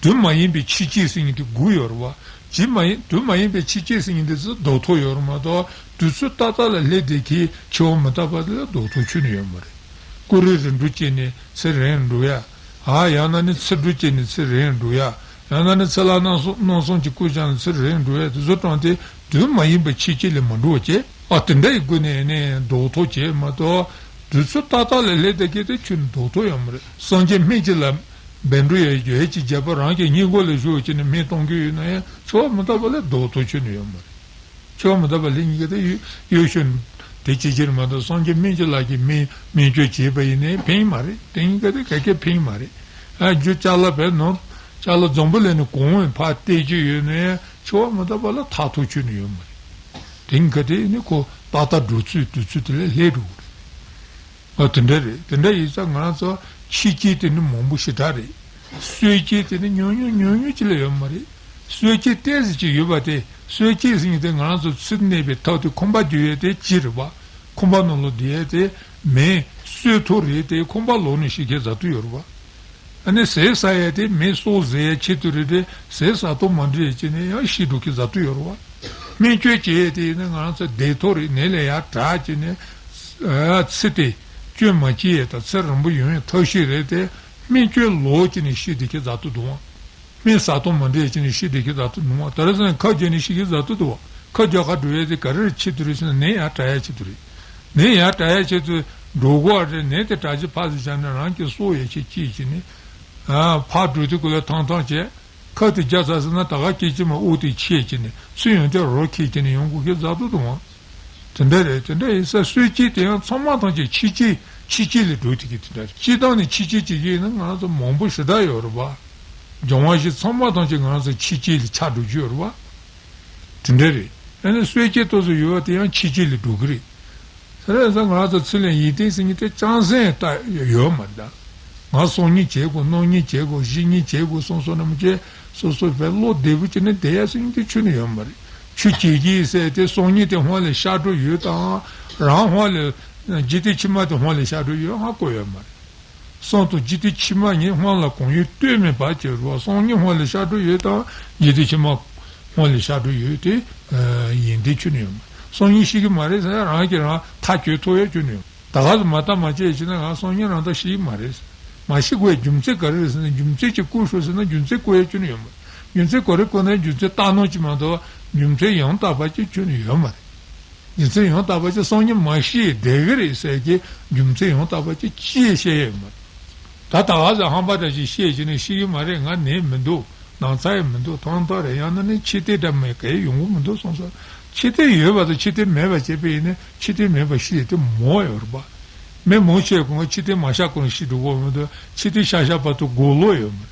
དུས་མ་ཡིན་པའི་འཆི་སྐྱེས་ཟེར་མཁན་དེ་དགུ་ཡོད་རེད་བ། དུས་མ་ཡིན་དུས་མ་ཡིན་པའི་འཆི་སྐྱེས་ཟེར་མཁན་དེ་ཚོ་ལྡོག་ཐབས་ཡོད་རེད་མ་གཏོགས་དུས་ཚོད་ཏག་ཏག་ལ་སླེབས་བསྡད་མཁན་འཆི་བ་མི་རྟག་པ་དེ་ལ་ལྡོག་ཐབས་ཁྱོན་ནས་ཡོད་མ་རེད། ཀུ་རེ་རིམ་གྲོ་བྱས་ནས་ཚེ་རིང་འགྲོ་ཡ། ཨ་ཡང་ན་ནི་ཚེ་འགྲོ་བྱས་ནས་ཚེ་རིང་འགྲོ་ཡ། ཡང་ན་ནི་ཚེ་ལྷ་རྣམ་གསུམ་རྣམ་གསུམ་གྱི་སྐུ་བཞེངས་ནས་ཚེ་རིང་འགྲོ་ཡ་དེ་ཚོ་དྲངས་ཏེ་དུས་མ་ཡིན་པའི་འཆི་སྐྱེས་ལས་མ་འགྲོ་བ་བྱས། ཨ་དེ་འདྲ་ཡི་སྒོ་ནས་ནི་ལྡོག་ཐབས་བྱས་མ་གཏོགས་དུས་ཚོད་ཏག་ཏག་ལ་སླེབས་བསྡད་མཁན་དེ་ཁྱོན་ནས་ལྡོག་ཐབས་ཡོད་མ་རེད། སངས་རྒྱས་སྨན་གྱི་བླ་བཻ་ཌཱུརྱ་ཡི་སྦྱོར་བ་ཅིག་བརྒྱབ་པ་རང་གི་སྙིང་གོ་ལ་ཞུགས་བྱས་ནས་སྨན་གཏོང་རྒྱུ་ཡོད་ན་ཡང་འཆི་བ་མི་རྟག་པ་ལ་ལྡོག་ཐབས་ཁྱོན་ནས་ཡོད་མ་རེད། འཆི་བ་མི་རྟག་པ་སླེབས་ཉིན་ག་དེ་ཡོད་ཡོད་ཤོད་དེ་ཅི་ཕྱིར་མ་གཏོགས་སངས་རྒྱས་སྨན་གྱི་བླ་གིས་སྨན་སྨན་བཅོས་བྱས་པ་ཡིན་ནའི་ཕན་མ་རེད། དེ་ཉིན་ག་དེ་ག་གེ་ཕན་མ་རེད། ཨ་རྒྱུ་ཅ་ལག་བས་ནོར་ཅ་ལག་འཛམ་བུ་གླིང་ནས་གང་བས་ཕར་སྟེར་རྒྱུ་ཡོད་ནའི་འཆི་བ་མི་རྟག་པ་ལ་ཐར་ཐབས་ཁྱོན་ནས་ཡོད་མ་རེད། དེ་ཉིན་ག་དེ་ནི་ཁོ་ཏག་ཏག་འགྲོ་ཚུལ་དུས་ཚོད་དེ་ལ་སླེབས་འགྲོ་གི་རེད། ཨ་དེ་འདྲ་རེད། དེ་འདྲ་ཡིན་ཙང་ང་རང་ཚོ་འཆི་སྐྱེས་དེ་ནི་མང་པོ་ཞེ་དྲག་རེད། གསོད་སྐྱེས་དེ་ནི་ཉུང་ཉུང་ཉུང་ཉུང་ཅིག་ལས་ཡོད་མ་རེད། གསོད་སྐྱེས་ཏོག་ཙམ་ཅིག་ཡོད་པ་དེ། གསོད་སྐྱེས་ཟེར་མཁན་དེ་ང་རང་ཚོ་ཚུར་གནས་པའི་ཐབས་དེ་ཁང་པ་རྒྱུག་ཡས་དེ་གཅིག་རེད་བ། ཁང་པ་ནང་ལ་བསྡད་ཡས་དེ་མེ་གསོད་ཐབས་རེད་དེ་ཁང་པ་ལོག་ནས་ཤི་མཁན་ཛ་དྲག་ཡོད་རེད་བ། ཨ་ནི་ཟས་ཟ་ཡས་དེ་མེ་སྲོག་ཟ་ཡས་ཆེད་དུ་རེད་དེ་ཟས་ཟ་ཐབས་མ་འགྲིག་ཡས་བྱས་ནས་ཡང་ཤི་འགྲོ་མཁན་ཛ་དྲག་ཡོད་རེད་བ། སྨན་བཅོས་བྱེད་ཡས་དེ་ཡིན་ན་ང་རང་ཚོ་བདེ་ཐབས་རེད། ནད་ལས་ཡར་དྲག་བྱས་ནས་ཨ་ཚེ་དེ་སྐྱོན་མ་སྐྱེ་ཡས་དང་ཚེ་རིང་པོ་ཡོང་ཡས་ཐབས་ཤེས་རེད་དེ། སྨན་བཅོས་ལོག་བྱས་ནས་ཤི་བསྡད་མཁན་ཛ་དྲག་འདུག་བ། སྨན་ཟ་སྟངས་མ་འདྲ་བྱས་ནས་ཤི་བསྡད་མཁན་ཛ་དྲག་འདུག་བ། དེ་རིང་སང་ཁ་རྒྱག་ནས་ཤི་མཁན་ཛ་དྲག་འདུག་བ། ཁ་རྒྱག་ག་འགྲོ་ཡས་དེ་ག་རེ་ཆེད་དུ་རེད་ཟེར་ན་ནད་ཡར་དྲག་ཡས་ཆེད་དུ་རེད། ནད་ཡར་དྲག་ཡས་ཆེད་དུ་འགྲོ་དགོས་པ་རེད། ནད་དེ་དྲག་ཅིག་ཕར་ཚུར་བཞག་ནས་རང་གི་སྲོག་ཡོད་ཆེད་ཅིག་བྱས་ནས། ཨ་ཕར་འགྲོ་དུས་སྐབས་ལ་ཐང་ཐང་བྱས། ཁ་དེ་རྒྱག་ཚར་སོང་ན་ད་ག་སྐད་ཅིག་མ་དབུགས་དེ་ཆད་བྱས་ནས་ཚུར་ཡོང་དུས་རོ་ཁེགས་བྱས་ནས་ཡོང་དགོས་མཁན་ཛ་དྲག་འདུག་བ། དེ་འདྲ་རེད། དེ་འདྲ་ཡིན་ཙང་གསོད་སྐྱེས་དེ་ཡང་ཚང་མ་ཐམས་ཅད་འཆི་སྐྱེས་འཆི་སྐྱེས་ལ་འགྲོ་ཐུབ་ཀྱི་དེ་འདྲ་རེད། སྤྱིར་བཏང་ནས་འཆི་སྐྱེས་བྱེད་ཀྱི་ཡིན་ན་ང་རང་ཚོ་མང་པོ་ཞེ་དྲག་ཡོད་རེད་བ། སྦྱོང་བ་བཞི་ཚང་མ་ཐམས་ཅད་ང་རང་ཚོ་འཆི་སྐྱེས་ལ་ཆགས་འགྲོ་རྒྱུ་ཡོད་རེད་བ། དེ་འདྲ་རེད། ཨ་ནི་གསོད་སྐྱེས་ཏོག་ཙམ་ཡོད་པ་དེ་ཡང་འཆི་སྐྱེས་ལ་འགྲོ་གི་རེད། དེ་རེད་ཙང་ང་རང་ཚོ་ཚུར་ལན་ཡིད་བརྟན་ཟེར་མཁན་དེ་ཅང་སེང་ད་ཡོད་མ་རེད་ད། ང་སང་ཉིན་བྱེད་དགོས། གནངས་ཉིན་བྱེད་དགོས། གཞེས་ཉིན་བྱེད་དགོས་གསུངས་སོང་ན་མི་བྱེད། སོ་སོ་བས་བློ་བདེ་པོ་བྱས་ནས་བསྡད་ཡ་ཟེར་མཁན་དེ་ཁྱོན་ནས་ཡོད་མ་རེད། ཆུ་སྐྱེས་ཀྱི་ཟེར་དེ་སང་ཉིན་དེ་སྔོན་ལ་བཤད་འགྲོ་ཡོད་དང་། རང་སྔོན་ལ་འཇིག་རྟེན་ཕྱི་མ་དེ་སྔོན་ལ་བཤད་འགྲོ་ཡོད་ཧ་གོ་ཡོད་མ་རེད། སང་དང་འཇིག་རྟེན་ཕྱི་མ་གཉིས་སྔོན་ལ་གང་ཡོད་ལྟོས་མེད་པ་བྱེད་རོགས། སང་ཉིན་སྔོན་ལ་བཤད་འགྲོ་ཡོད་དང་འཇིག་རྟེན་ཕྱི་མ་སྔོན་ལ་བཤད་འགྲོ་ཡོད་དེ་ཡིན་དེ་ཁྱོན་ནས་ཡོད་མ་རེད། སང་ཉིན་ཤི་གི་མ་རེད་ཟེར་ཡ་རང་གིས་རང་ཐག་གཅོད་ཐུབ་ཡ་ཁྱོན་ནས་ཡོད་མ་རེད། ད་ག་ཟེ་མ་བལྟ་མ་དཔྱད་བྱས་ན་ང་སང་ཉིན་རང་ད་ཤི་གི་མ་རེད། མ་ཤི་དགོས་ཡ་རྒྱུ་མཚན་ག་རེ་རེད་ཟེར་ན་རྒྱུ་མཚན་ཅིག་བཀོད་ཤོག་ཟེར་ན་རྒྱུ་མཚན་བཀོད་ཡ་ཁྱོན་ནས་ཡོད་མ་རེད། རྒྱུ་མཚན་ག་རེ་བཀོད་ན་རྒྱུ་མཚན་བཏང་གནང་ཅིག་མ་གཏོགས་རྒྱུ་མཚན་ཡང་དག་པ་ཅིག་ཁྱོན་ནས་ཡོད་མ་རེད། རྒྱུ་མཚན་ཡང་དག་པ་ཅིག་སང་ཉིན་མ་ཤི་བསྡད་ཀྱི་རེད་ཟེར་གྱི་རྒྱུ་མཚན་ཡང་དག་པ་ཅིག་ཅིས་བཤད་ཡོད་མ་རེད། ད་ད་ག་ཟེ་ཧམ་པ་འདྲ་ཞིག་བཤད་བྱས་ནས་ཤི་གི་མ་རེད། ང་ནད་མི་འདུག་ན་ཚ་ཡང་མི་འདུག་ཐང་ཐང་རེད། ཡང་ན་ནི་འཆི་ལྟས་འདྲ་མེད་ག་ཡོང་གི་མི་འདུག་གསུངས་སོང་། འཆི་ལྟས་ཡོད་པ་དང་འཆི་ལྟས་མེད་པ་བྱས་པ་ཡིན་ན་འཆི་ལྟས་མེད་པ་ཤི་ཡས་དེ་མང་ཡོད་རེད་པ། མི་མང་ཆེ་བ་ཁོང་འཆི་ལྟས་མ་ཤར་གོང་ཤི་འགྲོ་གི་མི་འདུག་འཆི་ལྟས་ཤར་ཤར་བར་དུ་འགོར་ལོ་ཡོད་མ་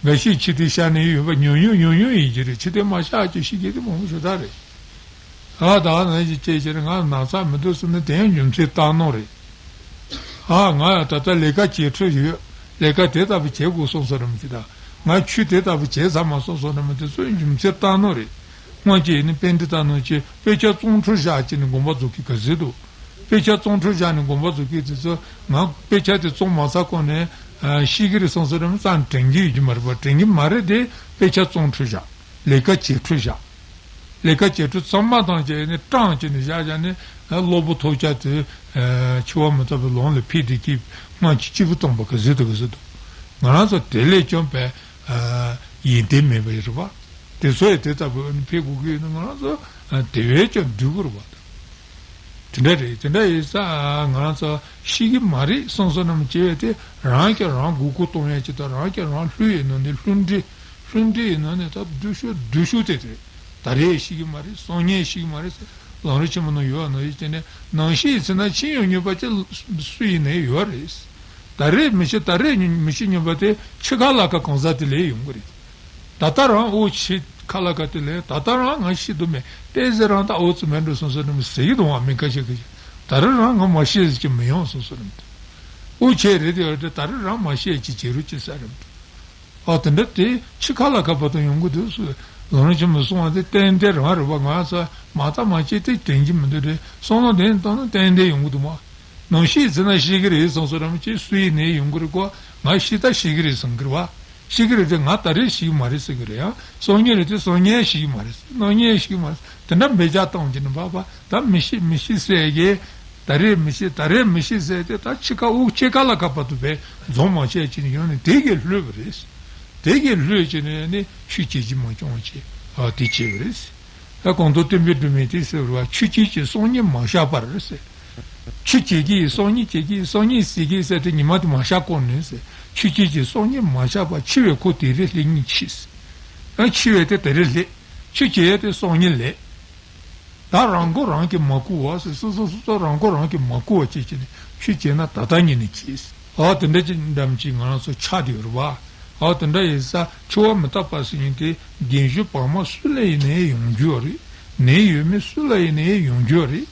རེད། འགའ་ཤས་འཆི་ལྟས་ཤར་ནས་ཡོད་པ་ཉུང་ཉུང་ཉུང་ཉུང་ཡིན་གྱི་རེད། འཆི་ལྟས་མ་ཤར་གྱི་ཤི་མཁན་དེ་མང་པོ་ཞེ་དྲག་རེད། ཨ་ད་ནང་བཞིན་བྱས་བྱས་ང་ན་ཚ་མི་འདུག་ཟེར་ན་དེ་ཡང་རྒྱུ་མཚན་བཏང་གནང་རེད། ཨ་ང་ཡང་ད་ལྟ་ལས་ཀ་བྱེད་འཕྲོ་ཡོད། ལས་ཀ་དེ་ལྟ་བུ་བྱེད་དགོས་སོང་ཟེར་རམ་ཅིག་དང་། ང་ཆོས་དེ་ལྟ་བུ་བྱེད་ཚར་མ་སོང་ཟེར་རམ་དེ་ཚོའི་རྒྱུ་མཚན་ལྟ་ནོ་རེད། སྔོན་གྱི་ནི་པཎྜི་ཏ་རྣམས་ཀྱིས་དཔེ་ཆ་བཙོང་འཕྲོ་བཞག་ཅིག་ནི་དགོངས་པ་རྫོགས་ཀྱི་ག་ཟེར་འདུག་དཔེ་ཆ་བཙོང་འཕྲོ་བཞག་ནི་དགོངས་པ་རྫོགས་ཀྱི་དེ་ཚོ་ང་དཔེ་ཆ་དེ་བཙོང་མ་ཚར་གོང་ནས་ཤི་གི་རེད་སོང་ཟེར་རམ་ཙང་དྲན་གྱི་ཡོད་ཀྱི་མ་རེད་པ། དྲན་གྱི་མ་རེད་དེ་དཔེ་ཆ་བཙོང་འཕྲོ་བཞག་ལས་ཀ་བྱེད་འཕྲོ་བཞག་ལས་ཀ་བྱེད་འཕྲོ་ཚང་མ་ཐམས་ཅད་ནི་སྤྲང་བྱས་ནས་བཞག་བཞག་ནས་གློ་བུར་ཐོལ་རྒྱག་དེ་འཆི་བ་མི་རྟག་པའི་ལམ་ལ་ཕེབས་དེ་སྐྱེས་སྔ་ཕྱི་སྐྱེས་བུ་སྟོང་པ་ག་ཟེར་དུ་ག་ཟེར་དུ། ང་རང་ཚོ་དེ་ལས་ཀྱང་བས་ཡིན་ཏེ་མེད་པ་རེད་པ། དེ་ཚོ་ཡི་དེ་ལྟ་བུ་ཕེབས་དགོས་ཀྱི་ཡོད་ན་ང་རང་ཚོ་དེ་བས་ཀྱང་འདུལ་དགོས་རེད་པ། དེ་འདྲ་རེད། དེ་འདྲ་ཡིན་ཙང་ང་རང་ཚོ་ཤི་གི་མ་རེད་བསམ་བསམ་རྣམས་བྱས་པས་དེ་རང་གིས་རང་མགོ་སྐོར་གཏོང་ཡ་ཅིག་དང་རང་གིས་རང་བསླུ་ཡི་ནང་ནས་བསླུ་འདྲེ་བསླུ་འདྲེ་ཡི་ནང་ནས་ད་བདུད་ཤོག་བདུད་ཤོག་དེ་རེད། ད་རེས་ཤི་གི་མ་རེད་སང་ཉིན་ཤི་གི་མ་རེད་ཟེར་ལམ་རིམ་ཆེན་མོ་ནང་ཡོད་ནོ་ཡིན་དེ་ནས་ནམ་ཤི་ཡི་ཚེ་ན་ཕྱིན་ཡང་མྱོང་པ་ཅིག་སུ་ཡིན་ནའི་ཡོད་རེད། ད་རེས་མི་ཤི་ད་རེས་མི་ཤི་མྱོང་པ་དེ་འཆི་ཁ་ལ་ཁ་གང་ཟག་དེ་ལས་ཡོང་གི་རེད། ད་ལྟ་རང་འོ་ཆེ་ཁ་ལ་ཁ་དེ་ལས་ད་ལྟ་རང་ང་ཤི་འདུག་མེད་ཏེ་ཟེར་རང་ད་འོ་ཙི་མེད་འགྲོ་སོང་ཟེར་ནས་ཟེར་གི་འདུག་བ། མི་ཁ་ཤས་ཁ་ཤས་ད་རེས་རང་ང་མ་ཤི་ཟེར་གྱི་མི་ཡོང་སོང་ཟེར་ནས་འདུག་འོ་ཆེ་རེད་དེ་ཡོད་དེ་ད་རེས་རང་མ་ཤི་ཅི་བྱེད་རུ་ཅི་ཟེར་རེད་འདུག་ཨ་དེ་འདྲ་དེ་འཆི་ཁ་ལ་ཁ་བར་དུ་ཡོང་གི་འདུག་སུ་ལམ་རིམ་ཆེན་མོ་གསུང་བ་དེ་ཏན་ཏན་རང་རེད་བ། ང་ཚ་མ་ཐག་མ་བཅད་དེ་དྲན་གྱི་མི་འདུག་རེད་སོང་ལ་དེ་ལྟ་ན་ཏན་ཏན་ཡོང་གི་འདུག་མ། ནམ་ཤི་ཡི་ཚེ་ན་ཤི་གི་རེད་སོང་སོ་རམ་ཅེས་སུ་ཡིན་ནའི་ཡོང་གི་རེད་ཀོ། ང་ཤི་ད་ཤི་གི་རེད་བསམ་གི་རེད་བ། ཤི་གི་རེད་དེ་ང་ད་རེས་ཤི་གི་མ་རེད་ཟེར་གི་རེད་ཡང་སང་ཉིན་རེད་དེ་སང་ཉིན་ཤི་གི་མ་རེད་ཟེར་གནངས་ཉིན་ཤི་གི་མ་རེད་ཟེར་དེ་འདྲ་འབད་བྱ་བཏང་གི་ནི་བ་བ་ད་མི་ཤི་མི་ཤི་ཟེར་གི། ད་རེས་མི་ཤི་ད་རེས་མི་ཤི་ཟེར་དེ་ད་འཆི་ཁ་དབུགས་ཆད་ཁ་ལ་ཁ་བར་དུ་བས་འཛོམས་མ་བྱས་ཅི་ནི་ཡོང་ནི་དེ་གི་ལྷོད་པ་རེད། དེ་གི་ལྷོད་ཅི་ནི་ནི་ཆོས་བྱེད་ཀྱི་མ་སྐྱོང་བྱེད་ཨ་དེ་བྱེད་པ་རེད། ད་གོང་དུ་སྟོན་པས་སྒྲུབ་མིན་ཏེ་ཟེར་བ་ཆོས་བྱེད་ཀྱི་སང་ཉིན་མ་བཞག་པར་ཟེར། ཆོས་བྱེད་ཀྱི་སང་ཉིན་བྱེད་ཀྱི་སང་ཉིན་ཟེར་གྱི་ཟེར་ཏེ་ཉི་མ་དེ་མ་བཞག་གོང་ནས་ཟེར། ཆོས་བྱེད་ཀྱི་སང་ཉིན་མ་བཞག་པར་འཆི་བའི་ཁུར་དེ་རེས་ལེན་ཉིན་མཆིས། ཨ་འཆི་བའི་དེ་དེ་རེས་ལེན། ཆོས་བྱེད་ཡས་དེ་སང་ཉིན་ལེན། ད་རང་མགོ་རང་གིས་མ་བཀུར་བ་ཟེར་སོ་སོ་སོ་སོ་རང་མགོ་རང་གིས་མ་བཀུར་བ་བྱེད་ཀྱི་ནས་ཆོས་བྱེད་ན་ད་ལྟ་ཉིད་ནས་བྱེད། ཨ་དེ་འདྲ་ཅིག་འདྲ་མི་ཅིག་ང་རང་ཚོ་ཆགས་བསྡད་ཡོད་རེད་བ། ཨ་དེ་འདྲ་ཡིན་ས་འཆི་བ་མི་རྟག་པ་ཟེར་མཁན་དེ་རྒན་གཞོན་བར་མ་སུ་ལ་ཡིན་ནའི་ཡོང་རྒྱུ་རེད། ནད་ཡོད་མེད་སུ་ལ་ཡིན་ནའི་ཡོང་རྒྱུ་རེད།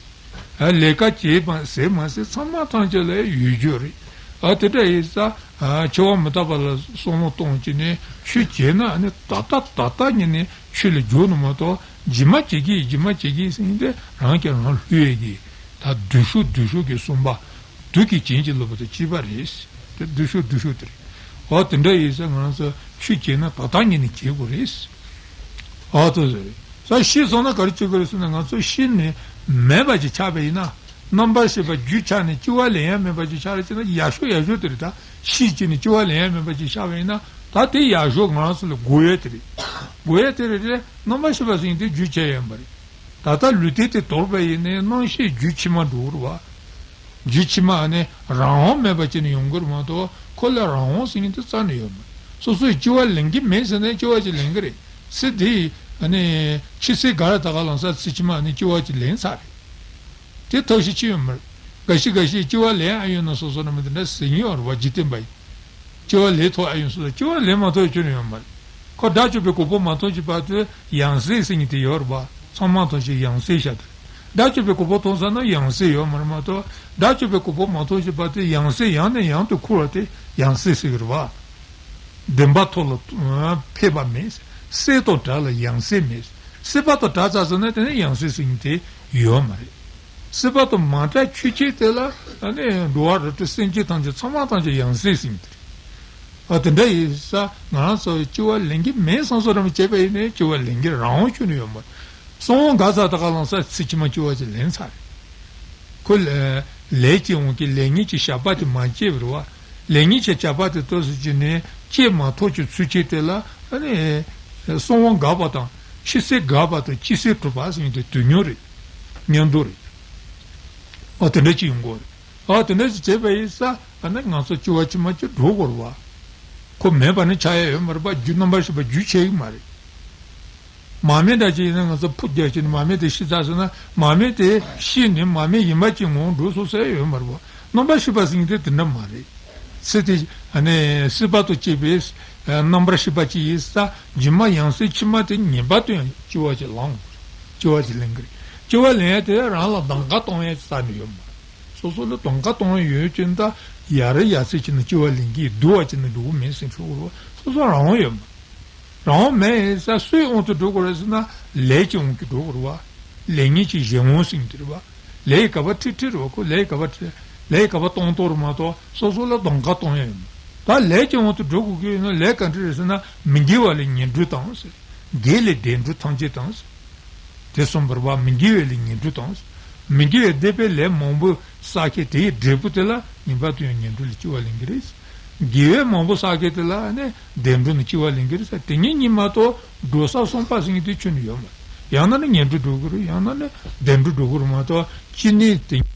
ཨ་ལས་ཀ་བྱེད་པ་ཟེར་མ་ཟེར་ཚང་མ་ཐམས་ཅད་ལ་ཡོད་རྒྱུ་རེད། ཨ་དེ་འདྲ་ཡིན་ས་ཨ་འཆི་བ་མི་རྟག་པ་ལ་བསམ་བློ་གཏོང་བྱས་ནས་ཆོས་བྱས་ན་ཨ་ནི་ད་ལྟ་ད་ལྟ་ཉིད་ནས་ཆོས་ལ་འཇུག་ནི་མ་གཏོགས་རྗེས་མ་བྱེད་ཀྱི་རྗེས་མ་བྱེད་ཀྱི་ཟེར་མཁན་དེ་རང་གིས་རང་བསླུ་ཡས་ཀྱི་ད་བདུད་ཤོག་བདུད་ཤོག་གི་གསུངས་པ། བདུད་ཀྱི་བྱིན་གྱིས་བརླབས་པ་དང་བཅས་པ་རེད། དེ་བདུད་ཤོག་བདུད་ཤོག་དེ་རེད། འོ་དེ་འདྲ་ཡིན་ཙང་ང་རང་ཚོ་ཆོས་བྱེད་ན་ད་ལྟ་ཉིད་ནས་བྱེད་དགོས་རེད། འོ་ཐུགས་རྗེ་ཆེ། ས་ཤི་སོང་ན་ག་རེ་བྱེད་དགོས་རེད་ཟེར་ན་ང་ཚོ་ཤི་ནས་མེད་པ་ཅིག་ཆགས་པ་ཡིན་ན་རྣམ་པར་ཤེས་པ་རྒྱུད་ཆགས་ནས་སྐྱེ་བ་ལེན་ཡ་མེད་པ་ཅིག་ཆགས་རེད་ཅེ་ན་ཡག་ཤོས་ཡག་ཤོས་དེ་རེད། ད་ཤི་བྱས་ནས་སྐྱེ་བ་ལེན་ཡ་མེད་པ་ཅིག་ཆགས་པ་ཡིན་ན་ད་དེ་ཡག་ཤོས་ང་རང་ཚོ་ལ་དགོས་ཡ་དེ་རེད། དགོས་ཡ་དེ་རེད་དེ་རྣམ་པར་ཤེས་པ་ཟེར་མཁན་དེ་རྒྱུད་ཆགས་ཡ་ཡིན་པ་རེད། ད་ལྟ་ལུས་རྟེན་དེ་དོར་བ་ཡིན་ནའི་རྣམ་ཤེས་རྒྱུད་ཕྱི་མ་འགྲོ་གི་རེད་བ། རྒྱུད་ཕྱི་མ་ནི་རང་དབང་མེད་པ་ཅིག་ནས་ཡོང་གི་རེད་མ་གཏོགས་ཁོ་ལ་རང་དབང་ཟེར་མཁན་དེ་རྩ་ནས་ཡོད་མ་རེད། སོ་སོས་སྐྱེ་བ་ལེན་གྱི་མེད་ཟེར་ནའི་སྐྱེ་བ་ཅིག་ལེན་གྱི་རེད། ཚེ་འདིའི་ནི་ཕྱི་ཚེ་ག་རེ་ད་ག་ལང་ས་ཚེ་ཕྱི་མ་ནི་སྐྱེ་བ་ཅིག་ལེན་ཚར་རེད། དེ་ཐབས་ཤེས་ཅི་ཡོད་མ་རེད། འགའ་ཞིག་འགའ་ཞིག་སྐྱེ་བ་ལེན་ཨ་ཡོད་ན་སོ་སོ་ན་མི་དེ་འདྲ་ཟེར་མཁན་ཡོད་རེད་བ་འཇིག་རྟེན་པ་ཡིན། སྐྱེ་བ་ལེན་ཐུབ་ཨ་ཡོད་སོ་སོ་སྐྱེ་བ་ལེན་མ་ཐུབ་ཁྱོན་ནས་ཡོད་མ་རེད། ཁོ་དགྲ་བཅོམ་པའི་གོ་འཕང་མ་མཐོང་གི་བར་དུ་ཡང་སྲིད་ཟེར་མཁན་དེ་ཡོད་རེད་བ། ཚང་མ་མཐོང་ཞིང་ཡང་སྲིད་བཤད་དེ། དགྲ་བཅོམ་པའི་གོ་འཕང་མཐོང་ཚར་ན་ཡང་སྲིད་ཡོད་མ་རེད་མ་གཏོགས་དགྲ་བཅོམ་པའི་གོ་འཕང་མ་མཐོང་གི་བར་དུ་ཡང་སྲིད་ཡང་ནས་ཡང་དུ་འཁོར་བ་དེ་ཡང་སྲིད་ཟེར་གི་རེད་བ། བདེན་པ་ཐོབ་ལ་ཕེབས་པ་མེད། སྲིད་དང་བྲལ་ལ་ཡང་སྲིད་མེད། སྲིད་པ་དང་བྲལ་ཚར་སོང་ན་དེ་ནི་ཡང་སྲིད་ཟེར་མཁན་དེ་ཡོད་མ་རེད། སྲིད་པ་དང་མ་བྲལ་ཆོས་ཅན་དེ་ལ་ཨ་ནི་འགྲོ་བ་རིགས་དྲུག་སེམས་ཅན་ཐམས་ཅད་ཚང་མ་ཐམས་ཅད་ཡང་སྲིད་ཟེར་མཁན་དེ་རེད། ཨ་དེ་འདྲ་ཡིན་ས་ང་རང་ཚོ་སྐྱེ་བ་ལེན་གྱི་མེད་བསམ་བསམ་རང་བྱས་པ་ཡིན་ནའི་སྐྱེ་བ་ལེན་གྱི་རང་དབང་ཁྱོན་ནས་ཡོད་མ་རེད། གསང་བ་འགག་ཚར་ད་ག་ལང་ས་ཚེ་ཕྱི་མ་སྐྱེ་བ་ཅིག་ལེན་ཚར་རེད། ཁོ་ལ་ལས་ཀྱི་དབང་གིས་ལས་ངན་གྱི་བྱ་བ་དེ་མ་བྱས་པ་རེད་བ། ལས་ངན་གྱི་བྱ་བ་དེ་ལྟོས་སུ་བྱས་ནས་བྱེད་མ་ཐུབ་ཀྱི་ཚུལ་གྱིས་དེ་ལ་ཨ་ནི་གསང་བ་འགག་པ་དང་ཕྱི་སེལ་འགག་པ་དང་སྤྱི་སེལ་གྲུབ་པ་ཟེར་མཁན་དེ་དུས་མཉམ་རེད། མཉམ་དུ་རེད། ཨ་དེ་འདྲ་ཅིག་ཡོང་གི་རེད། ཨ་དེ་འདྲ་ཅིག་བྱས་པ་ཡིན་ས་ཨ་ནི་ང་ཚོ་སྐྱེ་བ་ཕྱི་མ་ཅིག་འགྲོ་དགོས་རེད་བ། ཁོ་མེད་པ་ནི་ཆགས་ཡ་ཡོད་མ་རེད་པ། རྒྱུ་རྣམ་པར་ཤེས་པ་རྒྱུ་ཆགས་ཀྱི་མ་རེད། མར་མེ་འདྲ་ཅིག་ཡིན་ན་ང་ཚོ་ཕུ་རྒྱག་བྱས་ནས་མར་མེ་དེ་ཤི་ཚར་སོང་ན་མར་མེ་དེ་ཤི་ནས་མར་མེ་ཡིན་པ་ཅིག་ངོ་འགྲོ་སོང་ཟེར་ཡོད་མ་རེད་པ། རྣམ་པར་ཤེས་པ་ཟེར་མཁན་དེ་དེ་འདྲ་མ་རེད། ཚེ་དེ་ཨ་ནི་སྲིད་པ་དང་བཅས་པའི་རྣམ་པར་ཤེས་པ་ཅིག་ཡིན་ས་རྗེས་མ་ཡང་སྲིད་ཕྱི་མ་དེ་ངེས་པར་དུ་ཡང་སྐྱེ་བ་ཅིག་ལེན་དགོས་རེད། སྐྱེ་བ་ཅིག་ལེན་གི་རེད། སྐྱེ་བ་ལེན་ཡ་དེ་རང་ལ་གདམ་ག་གཏོང་ཡ་ཅིག་རྩ་ནས་ཡོད་མ་རེད། སོ་སོ་ལ་གདོང་ཁ་གཏོང་ཡ་ཡོད་ཀྱི་ན་ད་ཡ་རེ་ཡ་ཚེ་ཅིག་ན་སྐྱེ་བ་ལེན་གྱི་འདུག་བ་ཅིག་ན་འགྲོ་གི་མེད་ཟེར་ཤོག་རུ་བ་སོ་སོ་རང་དབང་ཡོད་མ། རང་དབང་མེད་ས་སུའི་དབང་དུ་འགྲོ་དགོས་རེད་ཟེར་ན་ལས་ཀྱི་དབང་གིས་འགྲོ་དགོས་རེད་བ། ལས་ངན་གྱི་གཞན་དབང་ཟེར་གྱི་རེད་བ། ལས་ཀྱི་ག་བ་ཁྲིད་ཁྲིད་རེད་བ་ཁོ་ལས་ཀྱི་ག་བ་ཁྲིད་ལས་ཀྱི་ག་བ་གཏོང་གཏོང་རེད་མ་གཏོགས་སོ་སོ་ལ་གདོང་ཁ་གཏོང་ཡ་ཡོད་མ། ད་ལས་ཀྱི་དབང་དུ་འགྲོ་དགོས་ཀྱི་ཡོད་ན་ལས་ག་འདྲ་རེད་ཟེར་ན་མི་དགེ་བ་ལས་ངན་འགྲོ་དང་ཟེར། དགེ་ལས་བདེ་འགྲོ་ཐམས་ཅད་དང་ཟེར། དེ་གསུངས་པར་བ་མི་དགེ་བའི་ལས་ངན་འགྲོ་དང་། མི་དགེ་བའི་སྡིག་པའི་ལས་མང་པོ་བསགས་མཁན་དེའི་འབྲས་བུ་དེ་ལ་ངེས་པར་དུ་ཡང་ངན་འགྲོ་ལ་སྐྱེ་བ་ལེན་གྱི་རེད། དགེ་བའི་མང་པོ་བསགས་མཁན་དེ་ལ་ནི་བདེ་འགྲོ་ནི་སྐྱེ་བ་ལེན་གྱི་རེད་ཟེར་དེ་ཉིད་གཉིས་མ་གཏོགས་འགྲོ་ས་གསུམ་པ་ཟེར་མཁན་དེ་ཁྱོན་ནས་ཡོད་མ་རེད། ཡང་ན་ནི་ངན་འགྲོ་འགྲོ་གི་རེད་ཡང་ན་ནི་བདེ་འགྲོ་འགྲོ་གི་རེད་མ་གཏོགས་གཅིག་ནི་དེ་